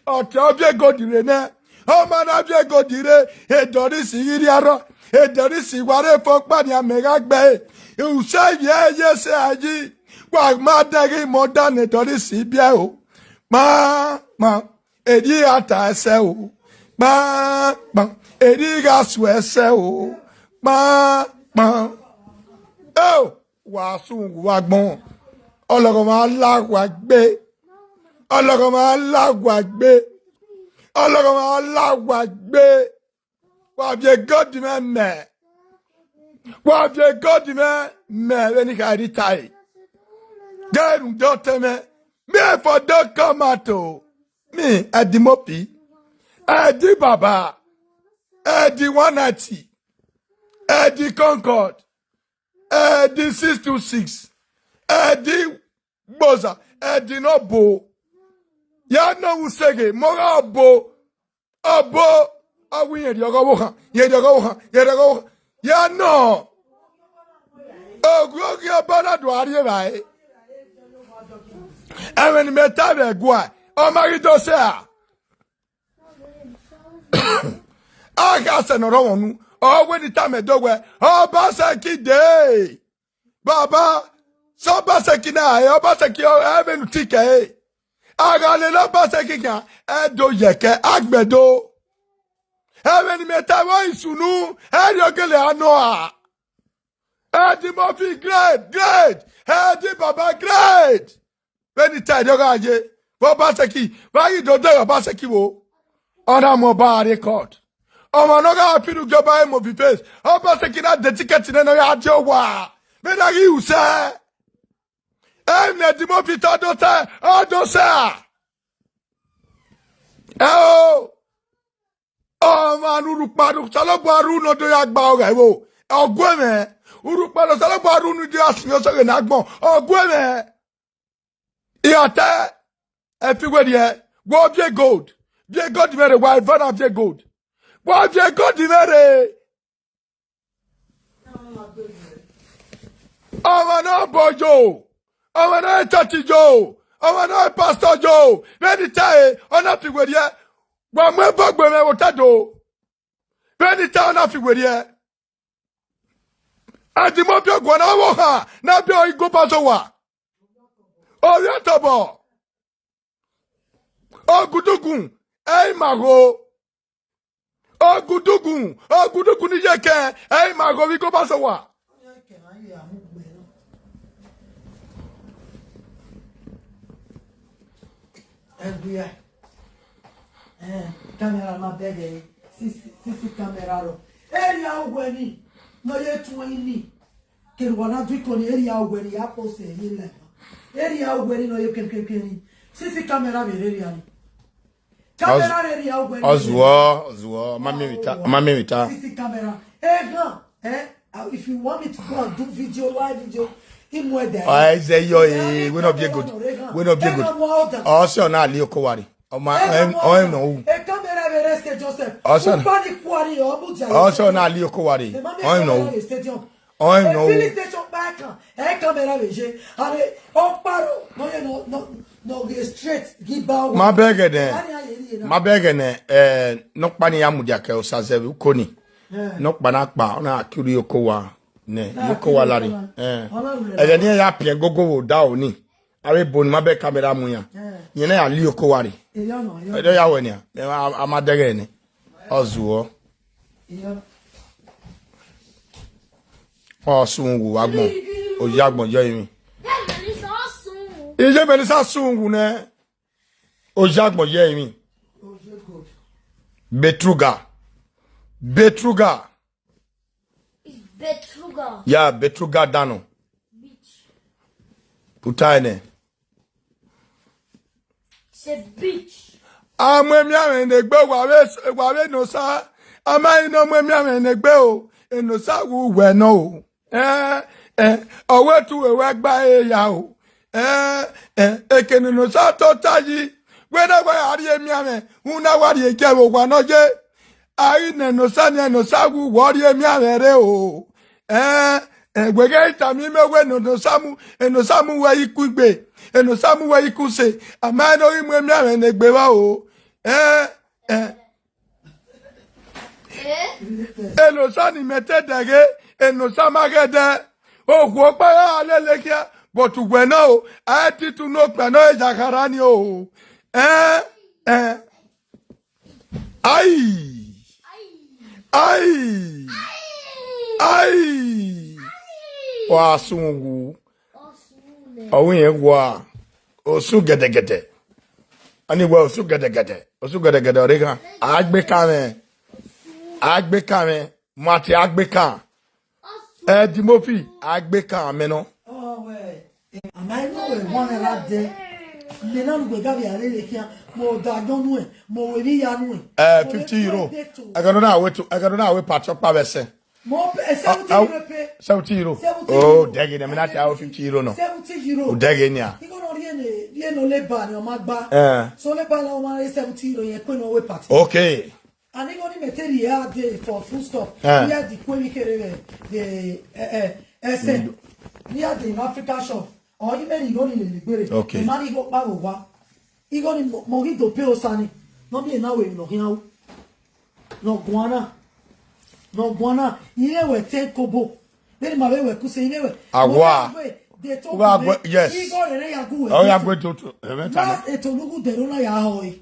ọ tie ọ viọ egodi rre nẹ. Ọ ma na viọ egodi rre, Edọrisi ghi rhie arrọọ, Edọrisi wa rre fo ọkpa nian mẹ gha gbe ẹre. Usẹ ivbi ẹre ye sẹ a yi, wa ma dẹghe imẹ ọda ne Edọrisi biẹ o. Kpagban, erriọ a ta ẹsẹ o, kpagban, erriọ a su ẹsẹ o, kpagban. Eo, wa sunu wa gbọn, ọlọghọmwa la wa gbe, ọlọghọmwa la wa gbe, ọlọghọmwa la wa gbe. Wa viọ egodi mwẹ mẹ. Wa viọ egodi mwẹ mẹ vbene I kha rhie tae. Ghẹ rhunmwuda ọtẹn mwẹ, me for don come out o. Me, Eddie Murphy, Eddie Baba, Eddie one ninety, Eddie Concord, Eddie six two six, Eddie Gboza, Eddie ne ọ bo. Ya nọ vbe useghe, mọ gha bo. Ọbo, ọ wẹ irẹn rhiọghọ ọvbokhan, irẹn rhiọghọ ọvbokhan, irẹn rhiọghọ ọvbokhan. Ya nọ. Ogioghi ọba na do a rri evbare. Ẹmwẹ ne imẹ ta vbe ẹguae, ọ ma ghi do sẹ a. A gha sẹ ne ọ rhọvwọn unu, ọ wẹ ne I tama ẹdẹ wẹ, Obaseki dee. Baba, sẹ Obaseki na, ẹ, Obaseki, ọ, ẹ vbe ne u ti kẹ ẹre. A gha lele Obaseki khian, ẹ do yẹkẹ, a gbẹdo. Ẹmwẹ ne imẹ ta vbe ọ i sunu, ẹ rhie ogele a nọ a. Eddie Murphy, great, great. Eddie Baba, great. Vbene I ta ẹre ọ gha ye, vbe Obaseki, vbe a ghi do dẹghe Obaseki vbo, ọ na mu ọba rrie court. Ọmwa ne ọ gha feel ugie ọba emu ovi face, Obaseki na de ticket nẹ ne ọ ya die owa. Vbene a ghi ru sẹ, ẹmwẹ Eddie Murphy ta do ta, ọ do sẹ a. Ẹo, ọmwa ne urhukpa ne Osanobua ru ne ọ do ya gba ọghe ẹvbo, ọ gu ẹmwẹ. Urhukpa ne Osanobua ru ne ọ do ya sin osẹghe ne agbọn, ọ gu ẹmwẹ. I ra ta ẹfe werriẹ, wẹ ọ viẹ gold, viẹ gold mwẹ rre, wa eva na viẹ gold. Wa viẹ gold mwẹ rre. Ọmwa ne ọ bọ yo, ọmwa ne ọ church yo, ọmwa ne ọ pastor yo, vbene I ta ẹre, ọ na fi werriẹ, wa mu ẹbọ gbe mwẹ vbe otọ do. Vbene I ta, ọ na fi werriẹ. Eddie Murphy guan na vbe ohan ne a biẹ ọre igobazowa. Ovbi ọtobọ. Ogudugun, ẹ i ma gho. Ogudugun, ogudugun ni ye kẹ, ẹ i ma gho vbe igobazowa. Ẹgbia. Eh, camera ma bẹghe, sisi, sisi camera rọ. Area uwẹ ni, nọ ye tuẹn ni. Kere wa na du ikoni, area uwẹ ni ya post ye lẹ. Area uwẹ ni nọ ye kẹkẹkẹ ni. Sisi camera vbe area ni. Camera vbe area uwẹ ni. Ọ zuọ, ọ zuọ, ma miẹn vbe ta, ma miẹn vbe ta. Sisi camera. Eh, eh, if you want me to go and do video, live video, imu ẹdẹ. Ọ ẹzẹ yọ e, wẹ nọ viẹ gold. Wẹ nọ viẹ gold. Ọ sẹ ọ na li oko wa rre. Ọ ma, ọ, ọ nọ u. E camera vbe rest Joseph. Ọ sẹ na. Ukpani kuari, ọ mu dia. Ọ sẹ ọ na li oko wa rre. Ọ nọ u. Stadium. Ọ nọ u. Filling station back. E camera vbe je. Are, ọ kparo, no ye no, no, no get straight, give back. Ma bẹghe nẹ. Ma bẹghe nẹ, eh, nọkpa ni ya mudia kẹ Osa zẹ vbe uko ni. Eh. Nọkpa na kpa, ọ na kiri oko wa nẹ, oko wa lari. Eh. Ẹghẹ ne iran ya piẹn gogo vbe odaro ni. Avbe ebo ni ma bẹ camera mu iran. Eh. Iran na ya li oko wa rre. Eyọ nọ, eyọ. Ẹdẹ ya wẹ nian, a, a ma dẹghẹ nẹ. Ọ zuọ. Eyọ. Ọ sun wu agbọn. Oya agbọn yọ emwi. Iye Melissa sun wu nẹ. Oya agbọn yọ emwi. Betruga. Betruga. Betruga. Ya, Betruga dano. Beach. Puta ẹnẹ. It's a beach. A mu emianmwẹ ne egbe, wa vbe, wa vbe Enosa. A ma i nọ mu emianmwẹ ne egbe o. Enosa wu wẹ nọ o. Eh, eh, ọ wẹ tu wẹ wẹ gba eya o. Eh, eh, ekene Enosa tota yi. Wẹ na wa rhie emianmwẹ, u na wa rhie gie vbe owa nọ ye. A ghi nẹ Enosa ni, Enosa wu wẹ ọ rhie emianmwẹ rre o. Eh, eh, wẹ ghẹ tama imẹ wẹ ne Enosa mu, Enosa mu wẹ ikun igbe, Enosa mu wẹ ikun use, a ma rẹn ne ọ ghi mu emianmwẹ ne egbe vba o. Eh, eh. Enosa ni mẹ te dẹghe, Enosa ma ghẹ dẹ. Okhuo ọkpa ya lele khian, but uwẹ nọ o, a i titi unu okpia nọ ya khara ni o. Eh, eh. Ai! Ai! Ai! Wa sun wu. Ọ wu irẹn wa. Osun gẹdẹgẹdẹ. Ani wẹ osun gẹdẹgẹdẹ. Osun gẹdẹgẹdẹ ọre ghan. Agbekan mwẹ. Agbekan mwẹ. Mati agbekan. Eddie Murphy agbekan amẹ nọ. Ama ino wẹ wan ra dẹ. Mẹ na lugbe gavia rere khian, mo da dọn nuẹn, mo wẹ vbe ya nuẹn. Eh, fifty euro. Ẹgẹ nọ na wẹ to, ẹgẹ nọ na wẹ pati ọkpa vbe ẹsẹ. Mo pay seventy euro pay. Seventy euro. Seventy euro. Oh, dẹghe ne, mi na ta o fifty euro nọ. Seventy euro. O dẹghe nia. Igho nọ rhie ne, rhie ne ọ le ba ni ọ ma gba. Eh. So le ba la ọ ma re seventy euro yẹn kpe ne ọ wẹ pati. Okay. And igho ni mẹ te rhie a day for full stop. Eh. Where the kwe mi kere vbe, the, eh, eh, ẹsẹ. Ne I ya dee vbe Africa shop, ọ i mwẹ rhie igho ni lele egbe rre. Okay. I ma rhie igho ọkpa vbe owa. Igho ni mọ, mọ ghi do pay osa ni, ne ọ miẹn na ru emwi ne ọ khian ru. Ne ọ guan na, ne ọ guan na, I mwẹ wẹ ten kobo. Vbene ima vbe wẹ kuse, I mwẹ wẹ. Awa. Wẹ de to Uwa gbe, gbe, yes. Igho rere ya gu wẹ Ọ ya de to. Gbe to, to, ẹmwẹ ta nẹ. Last eto ne u gu dẹ rre, u na ya họe.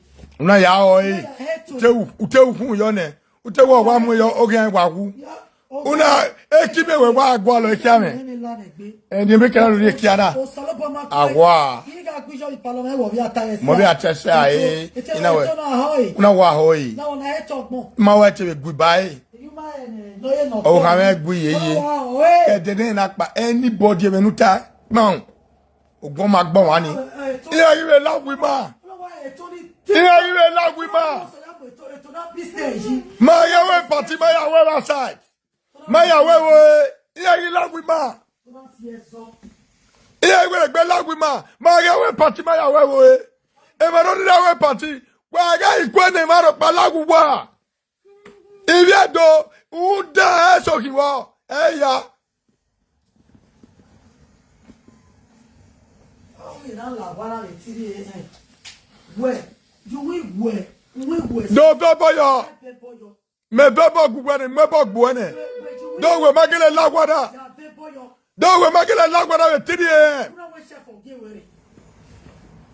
U na ya họe. U na ya hẹ to. Ute u, ute u khun yọ nẹ. Ute wẹ wa mu yọ, oghian wa wu. Ya, Una, eki mẹ wẹ wa gualọ ekhia mwẹ. Ẹni mẹ kẹra lori ekhia na. Awa. Mọ vbe atẹsẹ a e, ina wẹ. Una wa họe. Ma wẹ te vbe gui ba e. Ọghan mwẹ gui ye ye. Ẹdẹ ne na kpa anybody ẹmwẹ ne u ta. Kpọn. Ogbọn ma gbọn wa ni. Iran ghi vbe la uwu ima. Iran ghi vbe la uwu ima. Ma ghe wẹ party, ma ya wẹ outside. Ma ya wẹ vbe, iran ghi la uwu ima. Iran ghi wẹ egbe la uwu ima. Ma ghe wẹ party, ma ya wẹ vbe. Emwa ne ọ rhirhi wẹ party, wa gha ikue ne emwa rhọkpa la uwu uwa. Ivbi Ẹdo, uda ẹsokhin vbọ, ẹ ya. Wẹ, you will wẹ, you will wẹ. Do vẹ obọ yọ. Vẹ obọ yọ. Mẹ vẹ obọ gu wẹ nẹ, mẹ obọ gbuẹ nẹ. Do wẹ ma gele la uwa na. Ya vẹ obọ yọ. Do wẹ ma gele la uwa na vbe three a.m. Una wẹ chef ọ gie wẹ rre.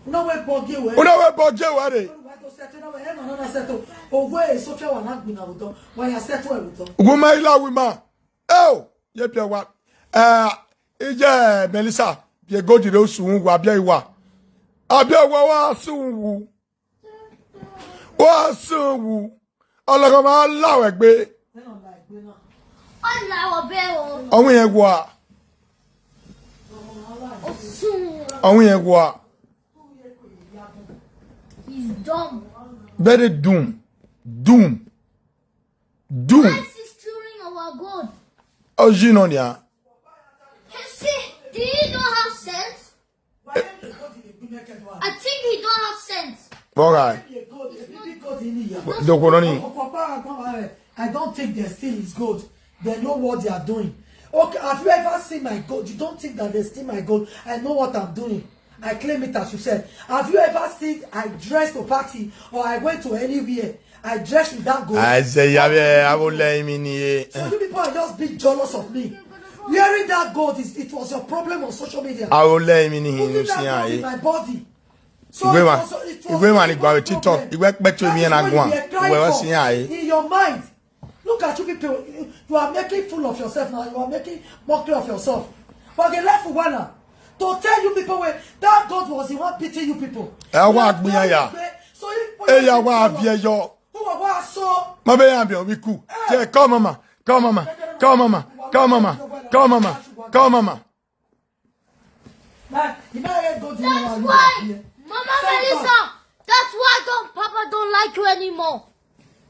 Una wẹ bọ gie wẹ rre. Una wẹ bọ gie wẹ rre. Una wẹ do settle, una wẹ emwa nọ na settle. Owẹ eso fia wa na gbinna vbe odọ. Wa ya settle ẹ vbe odọ. Uwu ma i la uwu ima. Eo, ye biẹ wa. Eh, iye Melissa, biẹ gold rre usun wa, biẹ wa. A biẹ wa, wa sun wu. Wa sun wu. Ọlọghọmwa la wẹ egbe. Ọ la wẹ ọbe o. Ọwẹn yẹn wa. Ọ sun. Ọwẹn yẹn wa. He's dumb. Very dumb. Dumb. Dumb. Christ is stealing our gold. Ọ yi nọ nia. You see, do you not have sense? I think he don't have sense. All right. Dokoro ni. I don't think they steal his gold. They know what they are doing. Okay, have you ever seen my gold? You don't think that they steal my gold? I know what I'm doing. I claim it as you said. Have you ever seen I dressed to party or I went to anywhere? I dressed with that gold. Isaiah, I will let him in here. So you people are just being jealous of me. Wearing that gold is, it was your problem on social media. I will let him in here. Putting that gold in my body. So it was, it was, it was your problem. That is what you were crying for in your mind. Look at you people. You, you are making fool of yourself now. You are making mockery of yourself. But the left one now. To tell you people where that God was the one beating you people. Ẹ wá gbìyàn yà. So you people, ẹ yà wá àbí ẹyọ. Who are what so? Má bẹ yàn bí ọbí kú. Jẹ, come, mama. Come, mama. Come, mama. Come, mama. Come, mama. Come, mama. That's why, Mama Melissa, that's why don't, Papa don't like you anymore.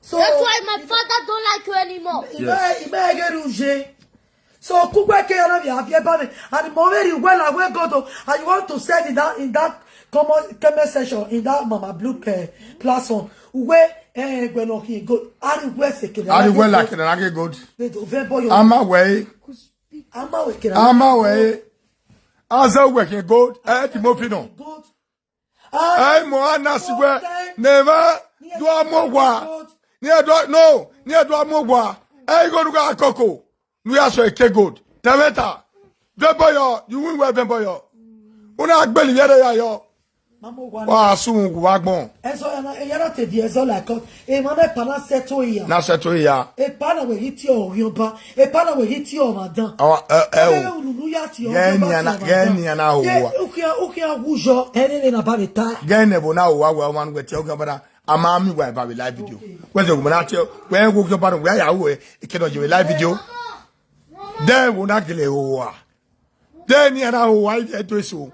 So that's why my father don't like you anymore. Yes. So kugbe ke na via vie ba me. And mo very well aware God o. And you want to say in that, in that comment, comment section, in that Mama Blue, eh, platform, where, eh, we no he go. Are we se ke? Are we like na good? They do very boy. Ama we. Ama we ke. Ama we. Aza we ke good. Eh, Timothy no. Good. Ai, mo a na si wẹ, ne emwa do a mu owa. Ne ẹ do, no, ne ẹ do a mu owa. Ẹ igho ne u gha koko, ne u ya sẹ eke gold. Tẹmwẹ ta, vẹ bọyọ, you win well, vẹ bọyọ. U na gbele ivbi ẹre ya yọ. Wa sun wu agbọn. Ẹzọ ya na, eya na te di ẹzọ like us. Emwa ne epa na sẹto iya. Na sẹto iya. Epa na wẹ ghi tie ọghiọba. Epa na wẹ ghi tie ọmwadan. Awa, ẹ, ẹ o. Ghẹ unu nu ya tie ọghiọba, tie ọmwadan. Ghẹ nian na howa. Ukian, ukian wu yọ, ẹnene na ba vbe ta. Ghẹ nẹ vbo na howa wẹ ọmwa nu wẹ tie ọghiọba na. A ma miẹn uwa eva vbe live video. Okay. Wẹ zẹ wu ma na tie, wẹ wo ọghiọba na, wẹ ya ru ẹ, eke nọ ye vbe live video. Dẹ vbo na gele howa. Dẹ nian na howa ivbi Ẹdo eso.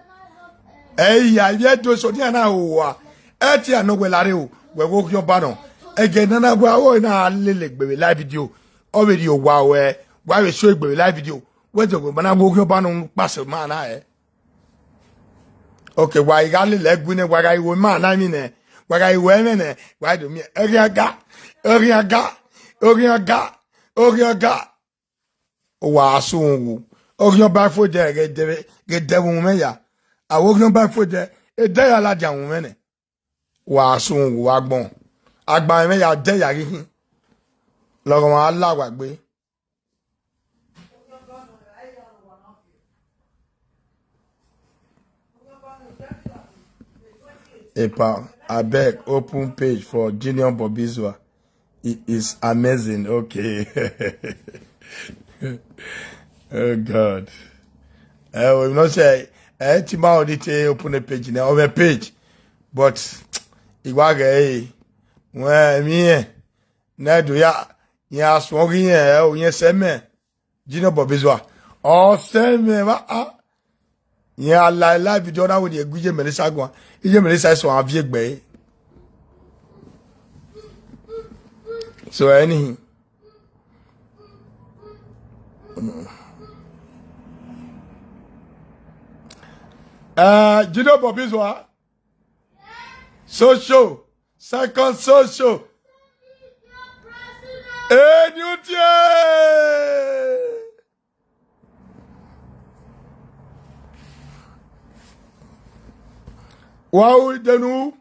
Ẹ iya, ivbi Ẹdo eso nian na howa. Ẹ tie a nọ wẹ lare o, wẹ wo ọghiọba nọ. Ẹghẹ ne a na wa ro na lele egbe vbe live video. Ọ vbe rhie owa ruẹ, wa vbe so egbe vbe live video. Wẹ zẹ wu ma na wo ọghiọba nọ unu kpasẹ ma na ẹ. Okay, wa i gha lele ẹgu nẹ, wa gha ru ima na emwi nẹ, wa gha ru ẹmwẹ nẹ, wa do miẹn. Oghian ga, oghian ga, oghian ga, oghian ga. Wa sun wu. Oghian ọba fo dẹ ghe dẹ vbe, ghe dẹ vbe uhunmwu mwẹ ya. Avbe oghian ọba fo dẹ, edẹ ya ladian uhunmwu mwẹ nẹ. Wa sunu wa gbọn. Agba mwẹ ya dẹ ya ghi hin. Lọghọmwa la wa gbe. Epa, abeg, open page for Junior Bobizua. It is amazing. Okay. Oh God. Eh, we not say, eh, Tima already te open a page now, of a page. But, iwa ghe, eh, well, me, eh, na do ya, ya suon ghi yen, eh, o yen sẹ mẹ. Junior Bobizua. Ọ sẹ mẹ, va, ah. Yen a la live video na wẹ ne I gu iye Melissa guan. Iye Melissa suẹn a viẹ egbe. So, anything. Uh, Junior Bobizua. Social. Second social. Enutie. Wow, Denu.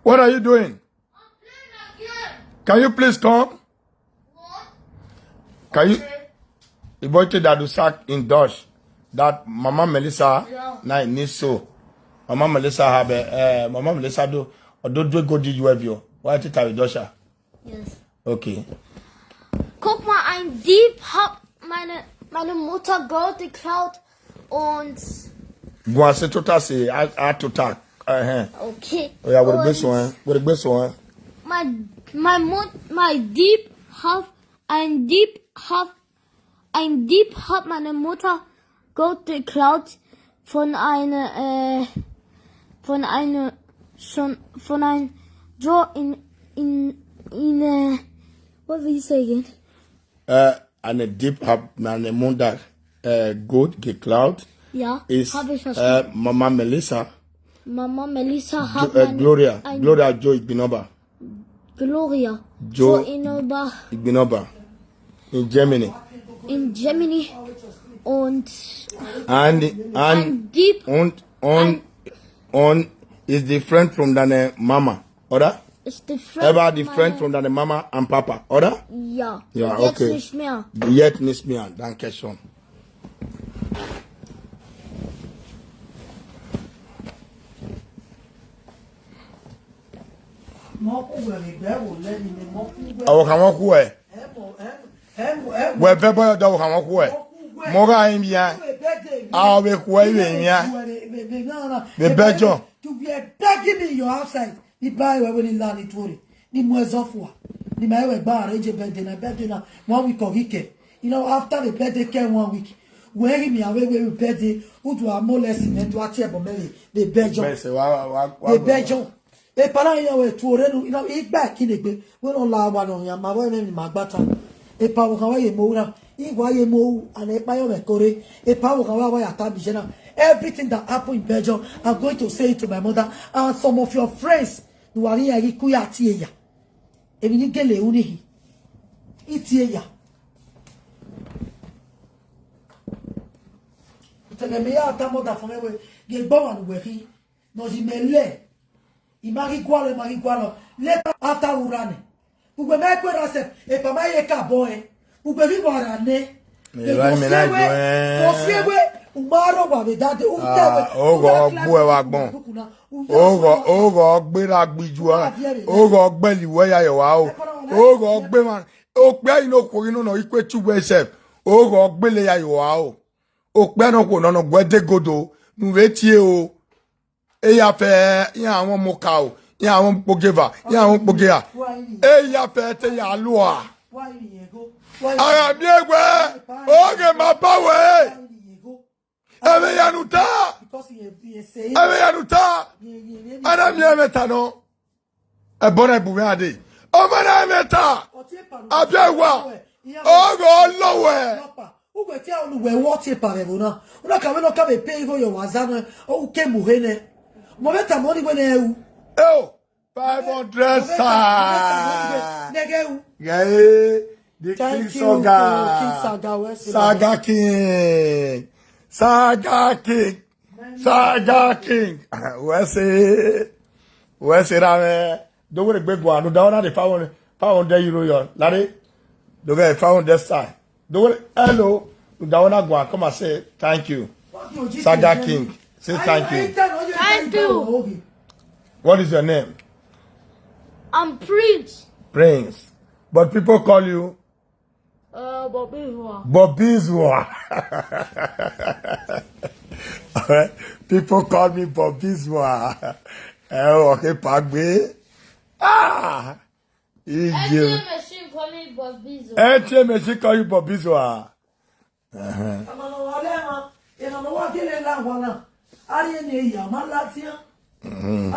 What are you doing? Can you please come? Can you? Ibote that do sack in Dutch. That Mama Melissa, yeah, na ni so. Mama Melissa have a, uh, Mama Melissa do, do do go did you have you. Why did I Dutch? Yes. Okay. Guck mal, ein Dieb hat meine, meine Mutter Gold geklaut und Guan se tota se a, a tota. Eh. Okay. Oya, where gbe so, eh? Where gbe so, eh? My, my mot, my Dieb hat, ein Dieb hat, ein Dieb hat meine Mutter Gold geklaut von einer, äh, von einer, schon, von ein Joe in, in, in, äh, what will you say again? Uh, eine Dieb hat meine Mutter, uh, Gold geklaut. Ja, is, hab ich verstanden. Uh, Mama Melissa. Mama Melissa hat, uh, meine, Gloria. Ein Gloria Joe Igbinoba. Gloria Joe Joe Inoba. Igbinoba. In Germany. In Germany. Und and, and, ein Dieb und, und, ein und is different from than a mama, oder? Ist different. Ever different from than a mama and papa, oder? Ja. Ja, jetzt okay. Nicht mehr. Jetzt nicht mehr. Danke schön. Ọ kha mọ khu ẹ. Wẹ vẹ bọyọ dọ, ọ kha mọ khu ẹ. Mọ gha rin mia. A ọ vbe khu ẹ vbe mia. Vbe bẹjọ. To be begging me in your outside. Ni ba ẹre wẹ ne I la ni tuorre, ni mu ẹzọ fua, ni ma wẹ gba arrange birthday na, birthday na one week ọ ghi kẹ. You know, after the birthday kẹ one week, wẹ ghi miẹn avbe wẹ birthday, u do a molest mẹ, do a tie ẹbọ mẹ vbe, vbe bẹjọ. Bẹsẹ wa, wa, wa, wa. Vbe bẹjọ. Epa na iran wẹ tuorre nu, you know, I gba ẹki ne egbe, wẹ ne ọ la owa ne ọ khian, ma wẹ ẹmwẹ emwi ne ima gba ta. Epa vbe okhan wẹ ye mu ra, I wa ye mu, and ekpa yọ mwẹ kore. Epa vbe okhan wẹ a wa ya ta mi ye na. Everything that happened in Belgium, I'm going to say it to my mother and some of your friends. Ne uwa ghi ya ghi ku ya tie ya. Emwi ne I gele ru ni hin. I tie ya. Utẹghe mẹ ya ta mother fo mwẹ wẹ, ghe egbe ọmwa ne uwẹ khin, ne ọ yi mẹ lẹ. I ma ghi gualọ, I ma ghi gualọ. Later after u ra nẹ, ugbẹ ma i ku erha sẹ, epa ma ye ka bọ ẹn. Ugbẹ ghi wa ra nẹ. Evba imẹ na do ẹn. Kò sí ewé, u ma rọ wa vbe dade, u tẹ wẹ. Ah, oghọ gbuẹ vbe agbọn. Oghọ, oghọ gberra gbiju a. Oghọ gbẹlẹ uwẹ ya ye wa o. Oghọ gbe ma. Okpia ino khuo ghi nọ nọ ikue tu wẹ sef. Oghọ gbele ya ye wa o. Okpia nọ khuo nọ nọ guẹ degodo, ne u vbe tie o. Eya fẹ, iran mwẹ ọmọ okaro, iran mwẹ okpogeva, iran mwẹ okpogera. Eya fẹ te ya lua. A gha miẹn wẹ, oghẹ ma ba wẹ. Ẹmwẹ ya ne u ta. Ẹmwẹ ya ne u ta. A na miẹn ẹmwẹ ta nọ. Ẹbọ na bu mwẹ ade. Ọmọ na ẹmwẹ ta. Abia wa. Oghẹ ọlọwẹ. Ugbẹ tie unu wẹ wọ tie pa vbe ẹvbo na. Una ka vbe nọ ka vbe pe igho ye ọmwa za nẹ, u ke mu he nẹ. Mọ vbe tama ọnii wẹ nẹ ru. Eo, five hundred star. Nẹghẹ ru. Ghẹ e, Thank you, Saga. King Saga, wẹ sẹ Saga King. Saga King. Saga King. Wẹ sẹ. Wẹ sẹ ra mwẹ. Do wẹ gbe gua. No da na de five hundred, five hundred euro yo. Lare. Do get five hundred star. Do wẹ hello. No da na gua. Come and say thank you. Saga King. Say thank you. Thank you. What is your name? I'm Prince. Prince. But people call you Uh, Bobby Zua. Bobizua. People call me Bobizua. Eh, okay, Pagbe. Ah! Iye. A T M machine call me Bobizua. A T M machine call you Bobizua. Uh-huh. Ọmọ ne ọ wa lẹ mwa, emwa ne ọ wa gele la owa na, a rhie ne eya ma ladian. A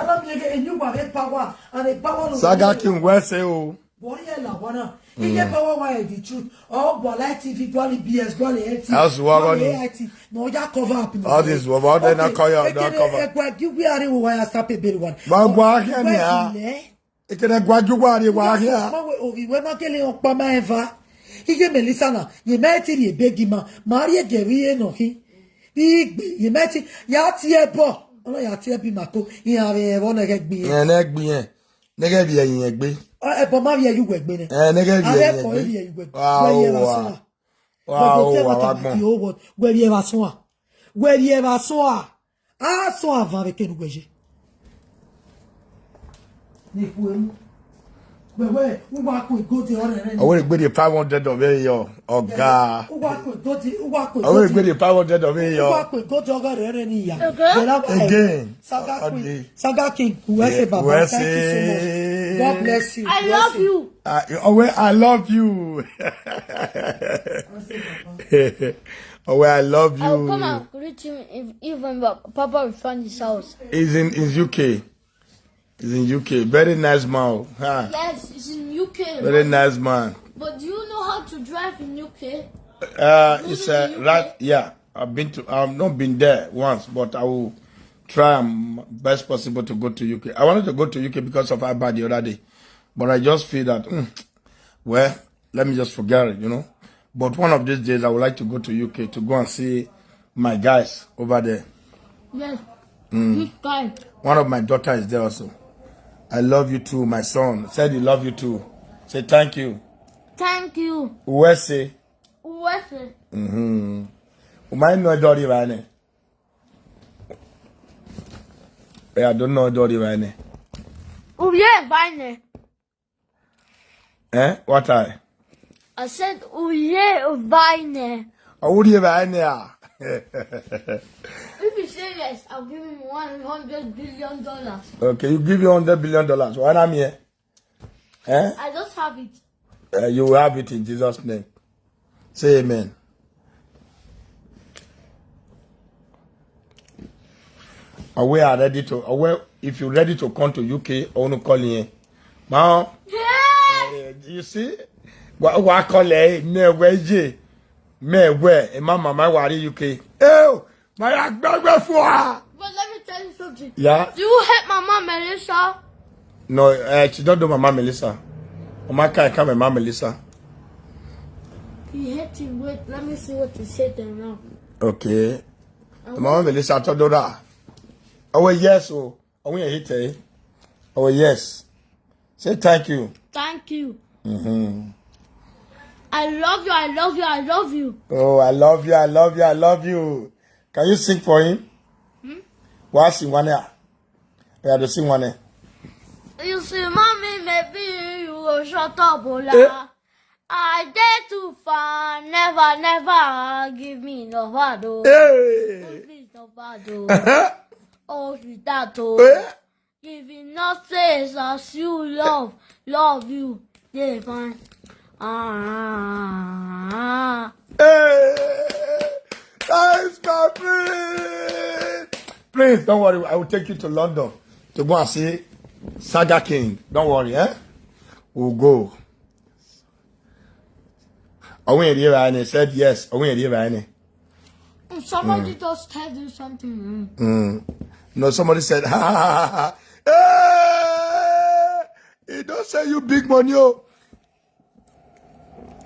na miẹn ghe eni uwa vbe power, and the power no Saga King wẹ sẹ o. Vbe ọ rhie la owa na? Iye power wa the truth. Ọ gua la T V, gua la B S, gua la L T, That's what gua la I need. A I T. No, ya cover up. All this, what they not call you, they cover. Ekene egua gi uwa rre, wa ya stop ebere wa. But gua khe ni a. Egua gi uwa. Ekene gua gi uwa rre wa hia. Ma wẹ, ovbi wẹ ma gele ọkpa ma eva. Iye Melissa na, ye mẹ ti rhie ebe gi ma, ma rhie gie vbe iye nọ khin. Igbe, ye mẹ ti, ya tie ẹbọ. Ọ na ya tie ẹbọ ima ko, iran vbe ẹvbo nẹghẹ gbe iran. Ẹ, nẹghẹ gbe iran. Nẹghẹ vbe ẹyin ẹgbe. Ọ, ẹbọ ma vbe ẹyin uwẹ gbe nẹ. Ẹ, nẹghẹ vbe ẹyin ẹgbe. Avbe ẹbọ vbe ẹyin uwẹ gbe. Wa Wẹ ye ẹvba owa. Sua. Wa Wẹ do te owa, wa wa gbọn. Wẹ ye ẹvba sua. Wẹ ye ẹvba sua. A sua van vbe kene uwẹ ye. Ni khuemu. Wẹ wẹ, uwa ku egode ọrẹrẹ ni. Ọ wẹ gbe the five hundred of it, yo. Ọga. Uwa ku egode, uwa ku Ọ wẹ egode. Gbe the five hundred of it, yo. Uwa ku egode ọghe ọrẹrẹ ni ya. Okay. Wẹ la ba Again. Saga Queen, Saga King, wẹ sẹ baba, thank you so much. God bless you. I love you. Uh, oh, well, I love you. Oh, well, I love you. I'll come and greet him if, if when Papa will find his house. He's in, in U K. He's in U K. Very nice man. Huh? Yes, he's in U K. Very nice man. But do you know how to drive in U K? Uh, it's uh, right. Yeah, I've been to. I've not been there once, but I will try my best possible to go to U K. I wanted to go to U K because of Abba the other day, but I just feel that, mm, well, let me just forget it, you know. But one of these days, I would like to go to U K to go and see my guys over there. Yes. Mm. This guy. One of my daughter is there also. I love you too, my son. Said he love you too. Say thank you. Thank you. Uwese. Uwese. Mm-hmm. Umai no dori vane. Yeah, I don't know dori vane. Uye vane. Eh? What I? I said, "Uye vaine." Oh, uye vaine, ah. If you say yes, I'll give him one hundred billion dollars. Okay, you give you hundred billion dollars. Why not me? Eh? I just have it. Uh, you will have it in Jesus' name. Say amen. Are we are ready to, are we, if you ready to come to U K, I want to call you. Ma, eh, you see? Wa, wa call her, me we ye. Me we, e ma mama wa ri U K. Eh, ma ya gbegbe fua. But let me tell you something. Yeah? Do you hate Mama Melissa? No, uh, she don't do Mama Melissa. Mama can't come Mama Melissa. He hates him. Wait, let me see what he said then now. Okay. Mama Melissa to do that. Oh, yes, oh. Oh, we hate her. Oh, yes. Say thank you. Thank you. Mm-hmm. I love you, I love you, I love you. Oh, I love you, I love you, I love you. Can you sing for him? Hmm? Wa sing one here. Yeah, to sing one here. You see, mommy, maybe you will shut up, Ola. Eh? I dey too far, never, never give me no bad, oh. Hey. Oh, please, no bad, oh. Oh, sweetheart, oh. Eh? Giving us space as you love, love you, dey fine. Ah. Hey, thanks, my friend. Please, don't worry, I will take you to London to go and see Saga King. Don't worry, eh? We'll go. Are we in here? And he said yes. Are we in here? Somebody just tell you something. Mm. No, somebody said, ha, ha, ha, ha. Hey! He don't say you big money, oh.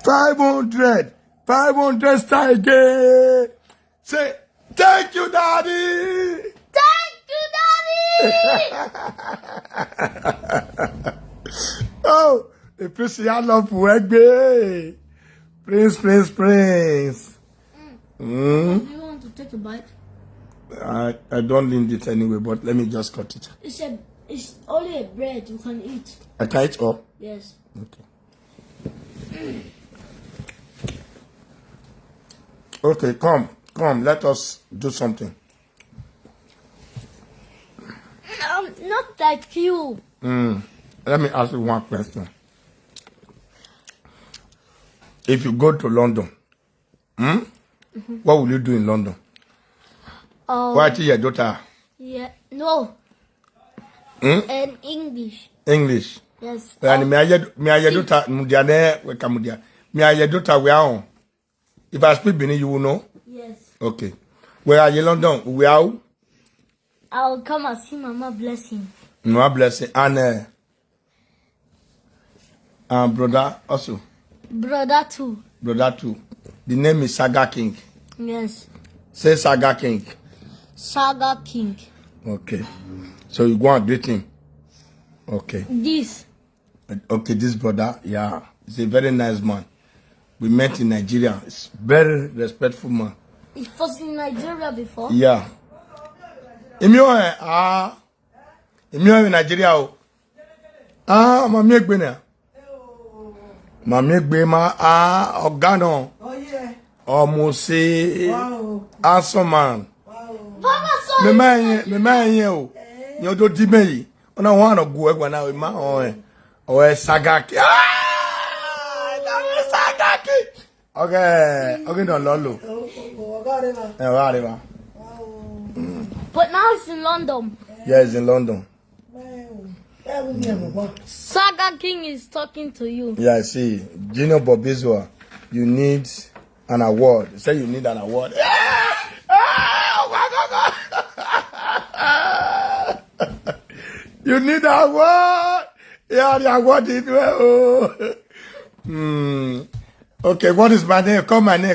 Five hundred. Five hundred star again. Say, "Thank you, Daddy." Thank you, Daddy. Oh, the P C I love for egbe. Prince, Prince, Prince. Mm. Do you want to take a bite? I, I don't need it anyway, but let me just cut it. It's a, it's only a bread you can eat. I can eat all? Yes. Okay. Okay, come, come, let us do something. Um, not like you. Mm. Let me ask you one question. If you go to London, hmm? What will you do in London? Um, Why your daughter? Yeah, no. Hmm? And English. English. Yes. And um, me aye, me aye daughter mudia ne we ka mudia. Me aye daughter we on. If I speak Benin, you will know. Yes. Okay. Where are you, London? Where are you? I'll come and see Mama Blessing. Mama Blessing and uh, and brother also. Brother too. Brother too. The name is Saga King. Yes. Say Saga King. Saga King. Okay. So you go and greet him. Okay. This. Okay, this brother, yeah, he's a very nice man. We met in Nigeria. He's very respectful man. He was in Nigeria before? Yeah. Emi o, eh, ah, emi o in Nigeria o. Ah, ma miẹn egbe na. Ma miẹn egbe ma, ah, ọga nọ. Almost a handsome man. Papa, sorry. Me ma yen, me ma yen o. Yen do di me yi. Ọna wan nọ gu ẹgua na, ma họn ẹn. Ọ ẹ Sagaki. Ah! Sagaki. Okay, okay, no, Lolo. Ẹ, wa re wa. But now he's in London. Yeah, he's in London. Saga King is talking to you. Yeah, I see. Junior Bobizua, you need an award. Say you need an award. You need an award. Yeah, the award is well. Hmm. Okay, what is my name? Call my name.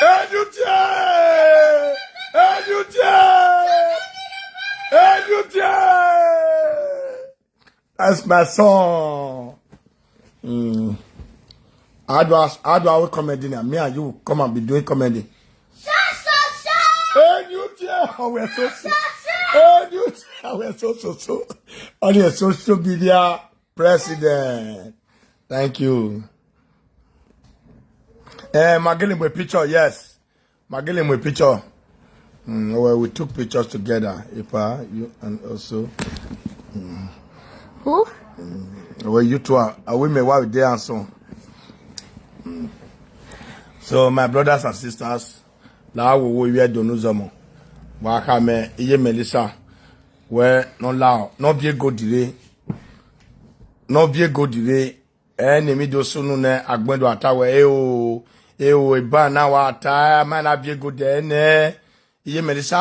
N U T A! N U T A! N U T A! That's my song. Mm. How do I, how do I comedy now? Me and you come and be doing comedy. N U T A! Oh, we're so, so. N U T A! We're so, so, so. On your social media president. Thank you. Eh, Magili with picture, yes. Magili with picture. Mm, well, we took pictures together. Ipa, you and also. Mm. Who? Mm, well, you two are, are we may why we there and so. Mm. So, my brothers and sisters, la wo wo yẹ donu zọmọ. Wa kha mẹ, iye Melissa. Wẹ, nọ la, nọ vie gold rre. Nọ vie gold rre. Ẹ ne emwi do sunu nẹ agbẹn do a ta wẹ, "Eo, eo, eba na wa ta, ma na vie gold ẹnẹ." Iye Melissa,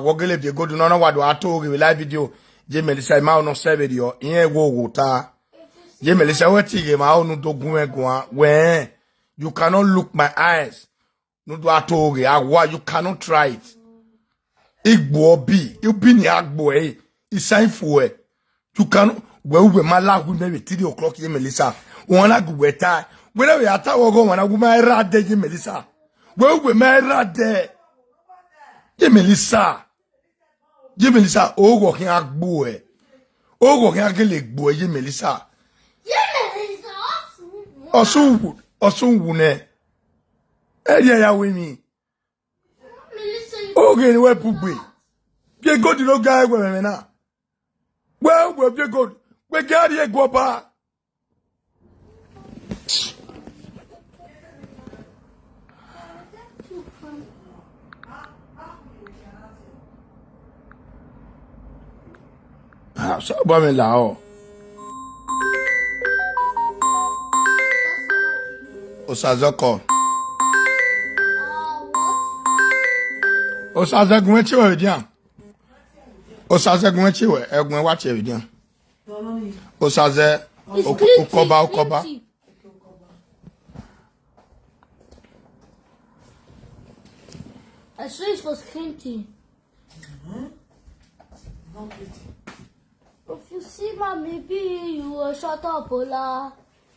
wọ gele vie gold nọ, nọ wa do a to ghe vbe live video. Iye Melissa, ima nọ sẹ vberriọ, irẹn wo wo ta. Iye Melissa, wẹ ti ghe ma onu do gun mwẹ guan, wẹ, you cannot look my eyes. Ne u do a to ghe, a wa, you cannot try it. Igbo obi, ubi ni a gbo ẹre, isan ifuẹ. You cannot, wẹ uwẹ ma la gu mẹ vbe three o'clock ye Melissa. Wọn na gu wẹ ta. Wẹ na vbe a ta wẹ ọgọ wọn na gu ma ra dẹ ye Melissa. Wẹ uwẹ ma ra dẹ. Ye Melissa. Ye Melissa, oghọ khian gbo ẹ. Oghọ khian gele gbo ẹ ye Melissa. Ọsun wu, ọsun wu nẹ. Ẹ rhie ya wẹ emwi. Oghẹ ne wẹ bugbe. Vie gold ne ọ ga ẹguẹ mwẹ na. Wẹ, wẹ vie gold. Wẹ gẹ a rhie ẹguẹ ọba. Ah, so ba me la o. Osazọkọ. Osazẹ gun ẹchẹ wẹ dia. Osazẹ gun ẹchẹ wẹ, ẹgun wa chẹ wẹ dia. Osazẹ, ukọba, ukọba. I switch for skinty. Mm-hmm. Not pretty. If you see mommy be you a shut up, Ola.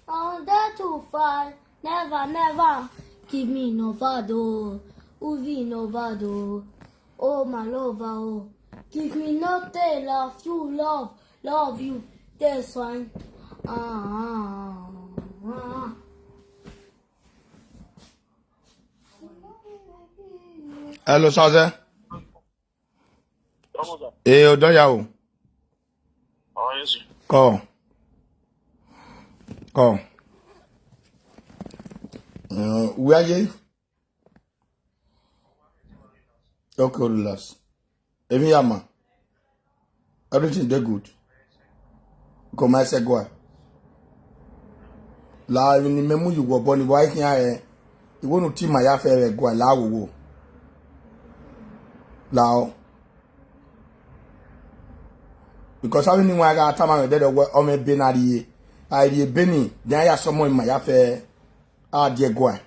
I'm there to fight. Never, never. Give me no vado. Uvi no vado. Oh, my lover, oh. Give me no tell of you love. Love you. That's why. Ah, ah, ah. Hello, Saze. Vamos lá. Eh, Odoya o. Àwọn yẹn sì. Kọ. Kọ. Eh, where are you? Okay, relax. Emi ya ma. Everything dey good. Come, I say, go. La, even ni memu you go born, why can't I? You want to team my affair, go, la, wo, wo. La, o. Because I mean, why I got time, I did a work on me, been at the, I did been, then I saw more in my affair. A die guan.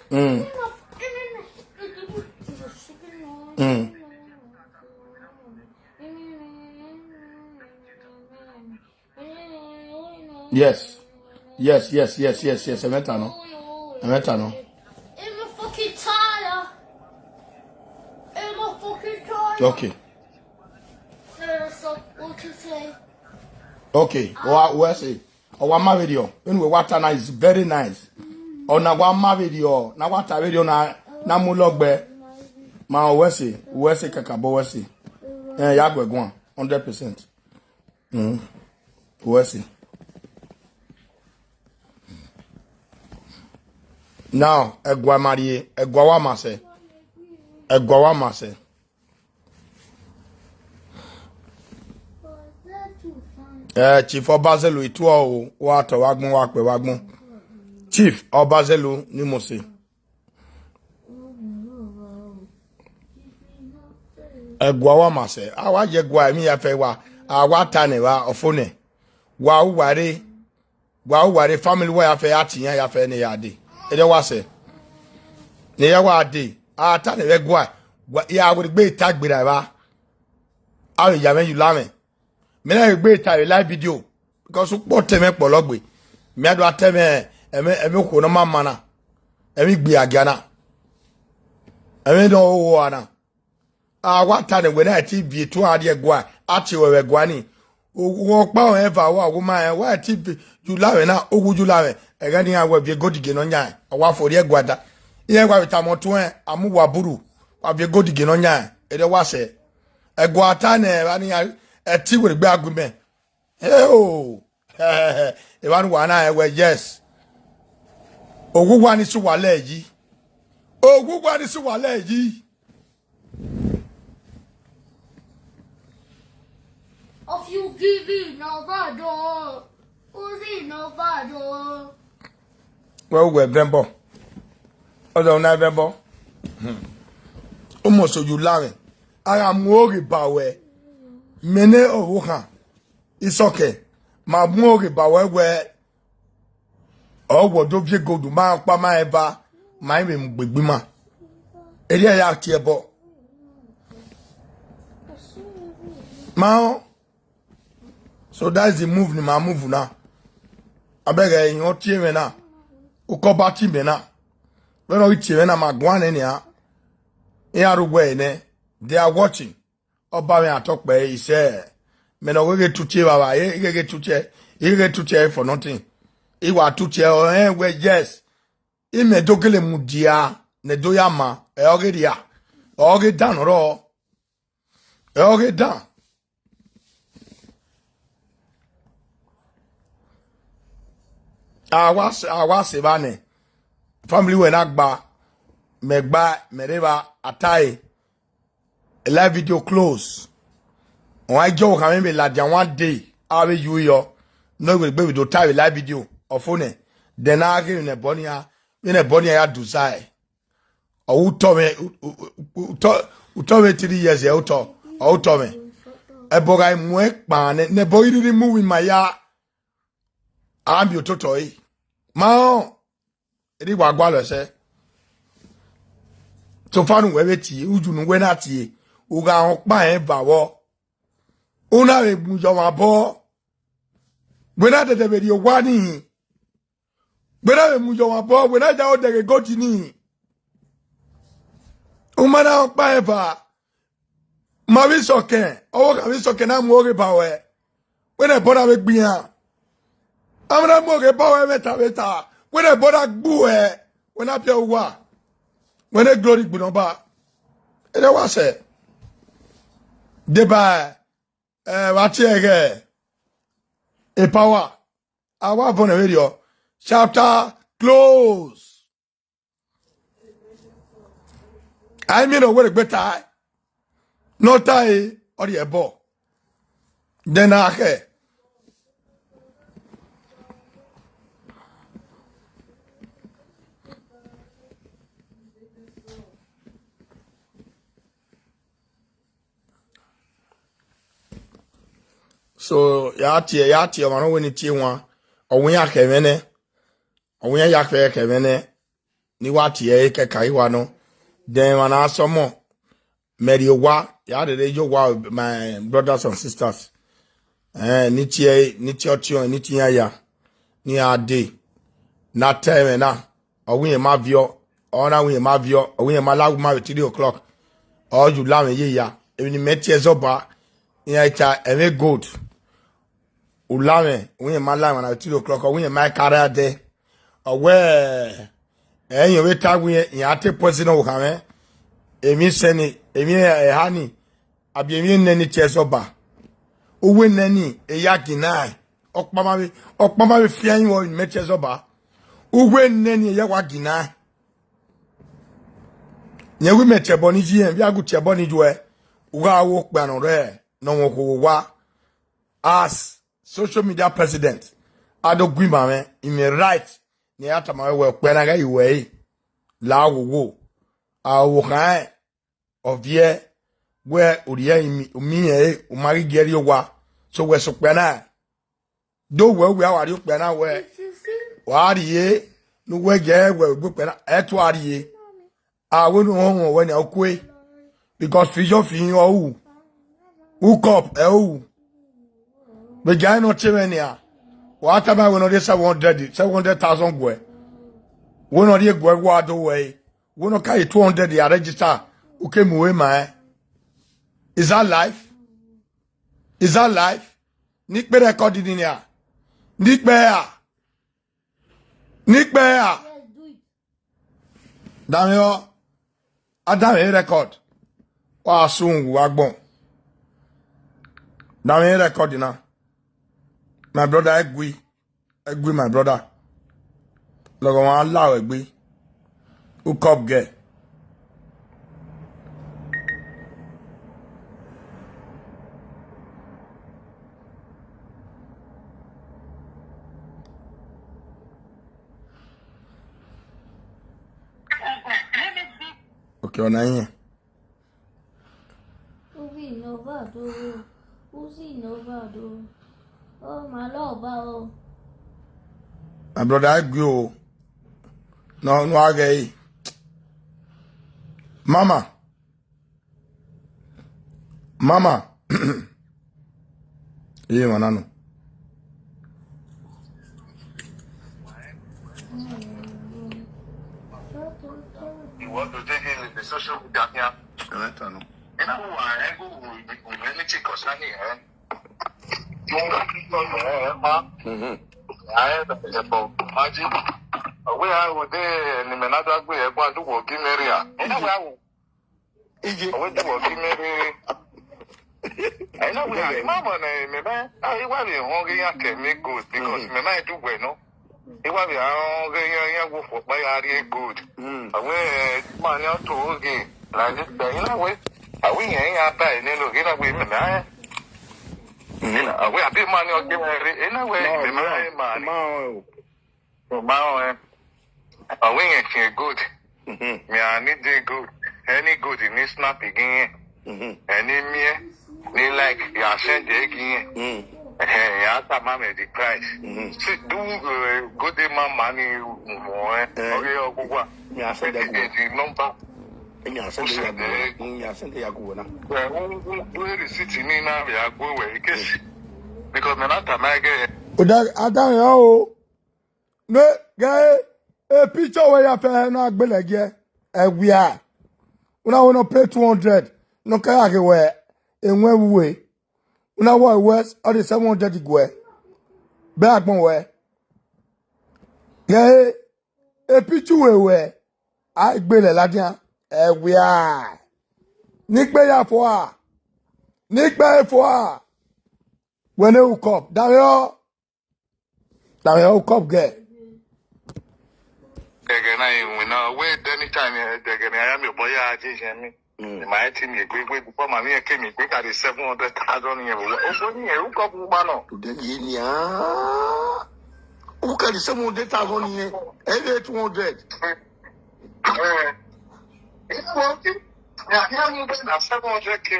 Mm. Mm. Yes. Yes, yes, yes, yes, yes. Ẹmwata nọ. Ẹmwata nọ. I'm fucking tired. I'm fucking tired. Okay. Uh, so, what you say? Okay, wa, wa say. Ọ wa ma vberriọ. Anyway, wa ta na is very nice. Ọ na wa ma vberriọ, na wa ta vberriọ na, na mu lọgbẹ. Ma ọ wẹ say, wẹ say kakabọ wẹ say. Eh, ya guẹ guan, hundred percent. Mm. Wẹ say. Now, ẹgua ma rrie, ẹgua wa ma sẹ. Ẹgua wa ma sẹ. Eh, Chief Ọbazelu, I tuẹ o, wa tọ vbe agbọn, wa kpẹ vbe agbọn. Chief Ọbazelu ni mose. Ẹgua wa ma sẹ, a wa ye ẹgua emwi ya fẹ wa, a wa ta nẹ vba ọfo nẹ. Wa ru wa re, wa ru wa re family wa ya fẹ, a tie iran ya fẹ ne ya dee. Erriọ wa sẹ. Ne ya wa dee, a ta nẹ vbe ẹgua, wa, ya wẹ egbe ta gberra evba. A vbe ya mwẹ ye ula mwẹ. Mẹ na egbe ta vbe live video, because ukpọ tẹ mwẹ kpọlọ gbe. Mẹ a do a tẹ mwẹ, ẹmwẹ, ẹmwẹ okhuo ne ọ ma ma na, ẹmwẹ igbe a gia na, ẹmwẹ ne ọ ho a na. A wa ta nẹ wẹ na ti viẹ eto a rrie ẹgua, a tie ruẹ vbe ẹgua ni. Oghẹ ọkpa ọnrẹn eva wa, wo ma rẹn, wa ti viẹ ye ula mwẹ na, u wu ye ula mwẹ, ẹghẹ ne iran wẹ viẹ gold gie ne ọ yan rẹn, a wa fo rrie ẹgua da. Iran wa vbe tama ọtuẹn, a mu uwa buru, wa viẹ gold gie ne ọ yan rẹn, erriọ wa sẹ. Ẹgua ta nẹ evba ne iran, ẹtin werriegbe a gu imẹ. Eo! Evba ne uwa na rẹn wẹ, yes. Oghugha ni sẹ uwa lẹ yi. Oghugha ni sẹ uwa lẹ yi. Of you giving no vado, Uzi no vado. Wẹ wẹ vẹbọ. Ọdọ na vẹbọ. Almost ye ula mwẹ. A gha mu oghe ba wẹ. Mẹ ne ọvbokhan. Isọkẹ. Ma mu oghe ba wẹ wẹ. Ọ wẹ do viẹ gold ma ọkpa ma eva. Ma i vbe mu gbegbe ima. Erriọ ya tie ẹbọ. Ma ọ. So that is the move ni ma move na. Abẹghẹ iran tie mwẹ na. Ukọ ba tie mwẹ na. Vbene ọ ghi tie mwẹ na, ma guan nẹ nian. Iran rre uwẹ nẹ. They are watching. Ọba mwẹ atọ kpẹ isẹ. Mẹ ne ọ gheghe tuche vbavba, I gheghe tuche, I gheghe tuche for nothing. I wa tuche ọ rẹn wẹ yes. Imẹ do gele mudia ne do ya ma, ẹ ọ ghe ria, ọ ghe dan nọ rọ, ẹ ọ ghe dan. A wa se, a wa se evba nẹ, family wẹ na gba, mẹ gba, mẹ rre evba, a tae. Live video close. Ọmwa i jọ okhanmwẹ vbe ladian one day, a vbe yu yọ. Ne ọ gbe vbe do ta vbe live video, ọ fo nẹ. Then a ghe vbene ẹbọ nian, vbene ẹbọ nian ya duzae. Ọ wu utọ mwẹ, u-, u-, u-, utọ, utọ mwẹ three years, ẹ utọ, ọ utọ mwẹ. Ẹbọ gha mu ẹn kpaan nẹ, ne ẹbọ ghi rhirhi mu uwu ima ya. a miẹn ototọ ẹre. Ma rẹn, erha I wa gualọ ẹsẹ. Sofa ne uwẹ vbe tie, uju ne uwẹ na tie, u gha rẹn ọkpa rẹn eva vbọ. U na vbe mu ye ọmwa obọ. Wẹ na dẹdẹ vbe rrie owa nii. Wẹ na vbe mu ye ọmwa obọ, wẹ na ya odẹ ghe gold nii. U ma na rẹn ọkpa rẹn eva. Ma vbe isọkẹn, ọvbokhan vbe isọkẹn na mu oghe ba ruẹ. Wẹ na ẹbọ na vbe gbe iran. A ma na mu oghe ba ruẹ vbe ta vbe ta, wẹ na ẹbọ na gbe uẹ, wẹ na biẹ uwa. Wẹ na glory gbe nọ ba. Erha wa sẹ. Deba, eh, vbe a tie ẹghẹ, e power. A wa vọn ne vberriọ. Chapter close. A i miẹn ne ọ wẹ egbe tae. Ne ọ tae, ọ rhie ẹbọ. Then a khẹ. So, ya tie, ya tie, ọmwa ne ọ wẹ ne I tie wan, ọ wẹ iran khẹ mwẹ nẹ, ọ wẹ iran ya khẹ khẹ mwẹ nẹ, ne I wa tie ẹre kẹkan I wa nọ. Then emwa na sọmọ, mẹ rrie owa, ya rherhe ye owa, my brothers and sisters. Eh, ne I tie, ne I tie ọtiọnrẹn, ne I tie iran ya, ne iran dee, ne a ta ẹmwẹ na. Ọ wẹ irẹn ma viọ, ọ na wẹ irẹn ma viọ, ọ wẹ irẹn ma la ma vbe three o'clock. Ọ ye u la mwẹ ye ya. Emwi ne imẹ tie Ẹzọba, iran ta ẹmwẹ gold. U la mwẹ, ọ wẹ irẹn ma la mwẹ na vbe three o'clock, ọ wẹ irẹn ma ka rre adẹ. Ọ wẹ, ẹ, irẹn vbe ta wẹ irẹn, iran te poison ọvbokhan mwẹ. Emwi sẹ ni, emwi eha ni, abi emwi enẹ ni tie Ẹzọba. Uwu enẹ ni, eya gin na, ọkpa ma vbe, ọkpa ma vbe fian yin vbe imẹ tie Ẹzọba. Uwu enẹ ni, eya wa gin na. Yẹn wẹ imẹ tie ẹbọ ni yi ẹn, vbe a gu tie ẹbọ ni yi uẹ, u gha ru okpia ne ọ rre ne ọ mwẹ okhuo vbe owa. As social media president, a do gu ima mwẹ, imẹ right ne a tama wẹ, wẹ okpia na ghẹ ye uẹ ẹre. La wo wo. A wo khan rẹn, ọ viẹ, wẹ u rhie imi, u miẹn ẹre, u ma ghi gie rrie owa. So wẹ sẹ okpia na, do wẹ, wẹ a wa rrie okpia na wẹ, wa rrie, ne uwẹ gie wẹ egbe okpia na, ẹ tua rrie. A wẹ ne u họn wẹ nian, u kue. Because fi yọ fi hin ọ ru. Hook up, ẹ ru. Vbe gia ne ọ tie mwẹ nian, wa tama wẹ ne ọ rhie seven hundred, seven hundred thousand guẹ. Wẹ ne ọ rhie guẹ, wa do wẹ ẹre. Wẹ ne ọ ka ye two hundred ya register, u ke mu ue ma ẹn. Is that life? Is that life? Ne ikpe record ni nia. Ne ikpe ra. Ne ikpe ra. Danmwehọ, a danmwehọ record. Wa sun uwu agbọn. Danmwehọ record na. My brother, egui. Egui, my brother. Lọghọmwa la ruẹ egbe. Hook up girl. Okay, ọna iyẹn. Uvi ne ọba do, uzi ne ọba do, ọ ma lọ ọba o. My brother, I agree o. No, no, I get it. Mama. Mama. Iye mwa na nọ. Ìwọ tó dé ní ilé social media kíá. Ẹlẹ́tà nù. Iná wà ẹ́ kó wò ìwé ní tí kò sá ní ẹ̀. Mo ń bá kí ọ̀nà ẹ̀ pa. Ẹ̀ ẹ̀ bẹ̀rẹ̀ bọ̀ májí. Ọ̀wé àròdé ẹ̀nìmẹ̀ náà dágbé ẹ̀gbọ́n àdúgbò kí mẹ́rìà. Iná wà wò. Iye. Ọwẹ ti wọ fi mẹ rere. Ẹyin náà wẹ, àyè má mọ̀ náà, mẹ bá, àyè wà lè hàn gé yàn kẹ̀ mí gold, because mẹ má dùgbẹ̀ náà. Ìwà bí àwọn gé yàn yàn wò fọ̀ pé yà rí gold. Àwọn ẹ̀ máa ní ọ̀tọ̀ ògè, like this, ẹyin náà wẹ, àwọn èèyàn yẹn á bá ẹ̀ nínú ògè náà wẹ, mẹ má ẹ̀. Àwọn àbí máa ní ọgẹ́ rẹ̀, ẹ̀ náà wẹ, mẹ má ẹ̀ máa ní. Mo ma họn ẹn. Ọ wẹ irẹn fian gold. Mẹ a need gold. Any gold ni snap gin yẹn. Any miẹn ni like, ya send e gin yẹn. Ẹhẹn, ya tama mwẹ the price. Mhm. See, do, eh, go dey man money, eh, Eh. Okay, ọgwụgwa. Mi a send This is ẹguọ. The number. Mi a send Who send ẹguọ. Eh? Mi a send ẹguọ na. Well, who, who, who receipt ni na ya go where in case? Because me na tama ẹgẹ. Oda, ada ya o. Ne ghẹ e picture wẹ ya fẹ na gbele ẹgiẹ. Ẹwia. Una wẹ nọ pay two hundred. Nọ ka ya ghe wẹ enwẹ vbe uwe. Una wa wẹ ọ de seven hundred guẹ. Bẹ agbọn wẹ. Ghẹ e picture wẹ wẹ. A gbe lẹ ladian. Ẹwia. Ni gbe ya fua. Ni gbe fua. Wẹ ne u cup. Dawẹ ọ. Dawẹ ọ cup gẹ. Ẹghẹ na i winna, wẹ anytime, eh, ẹghẹ ne a ya miẹn obọ ya je yẹn mi. Mm. Ma ẹ ti miẹn egbe, egbe, before ma miẹn ke miẹn egbe ka de seven hundred thousand yẹn vbe. Obo ni yẹn, u cup ma nọ. Today ye ni a. U ka de seven hundred thousand yẹn, ẹ vbe two hundred. Eh. Ipo ti, ya, ya mu be na seven hundred K.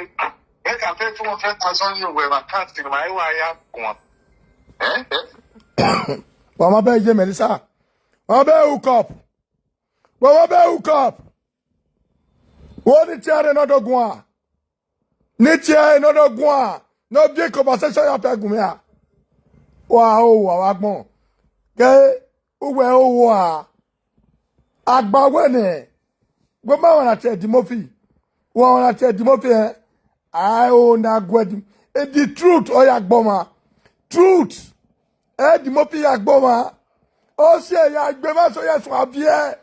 Make I pay two hundred thousand you were account in my wire one. Eh? Eh? Wa ma bẹ ye Melissa. Wa bẹ hook up. Wa ma bẹ hook up. Wo ni tie ẹre nọ do guan. Ni tie ẹre nọ do guan. No big conversation ya fẹ gun mẹ a. Wa o wa wa gbọn. Ke uwẹ o wa. Agba wẹ nẹ. Wẹ ma wana tie Eddie Murphy. Wa wana tie Eddie Murphy, eh. Ai o na guẹ di. Eh, the truth, ọ ya gbọ ma. Truth. Eddie Murphy ya gbọ ma. Ọ si ya gbe ma so ya sua viẹ.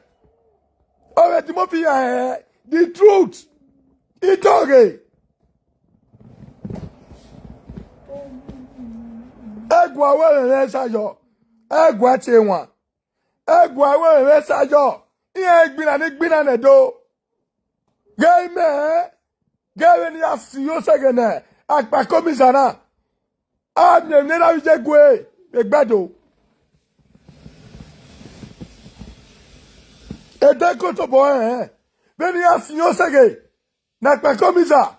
Ọ vbe Eddie Murphy ya hẹ. The truth. Itọghe. Ẹgua wẹ rẹn sa yọ. Ẹgua tie wan. Ẹgua wẹ rẹn sa yọ. Iran gbinna ni gbinna nẹ do. Ghe imẹ, ghe vbene a si yo sẹghe nẹ, akpako miza na. A miẹn emwi ne na vbe ye gue, vbe gbẹdo. Ede ko tobọ rẹn, vbene a si yo sẹghe, ne akpako miza.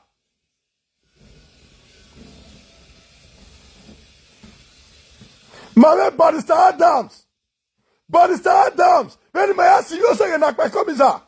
Ma vbe Barrister Adams. Barrister Adams, vbene ma ya si yo sẹghe ne akpako miza.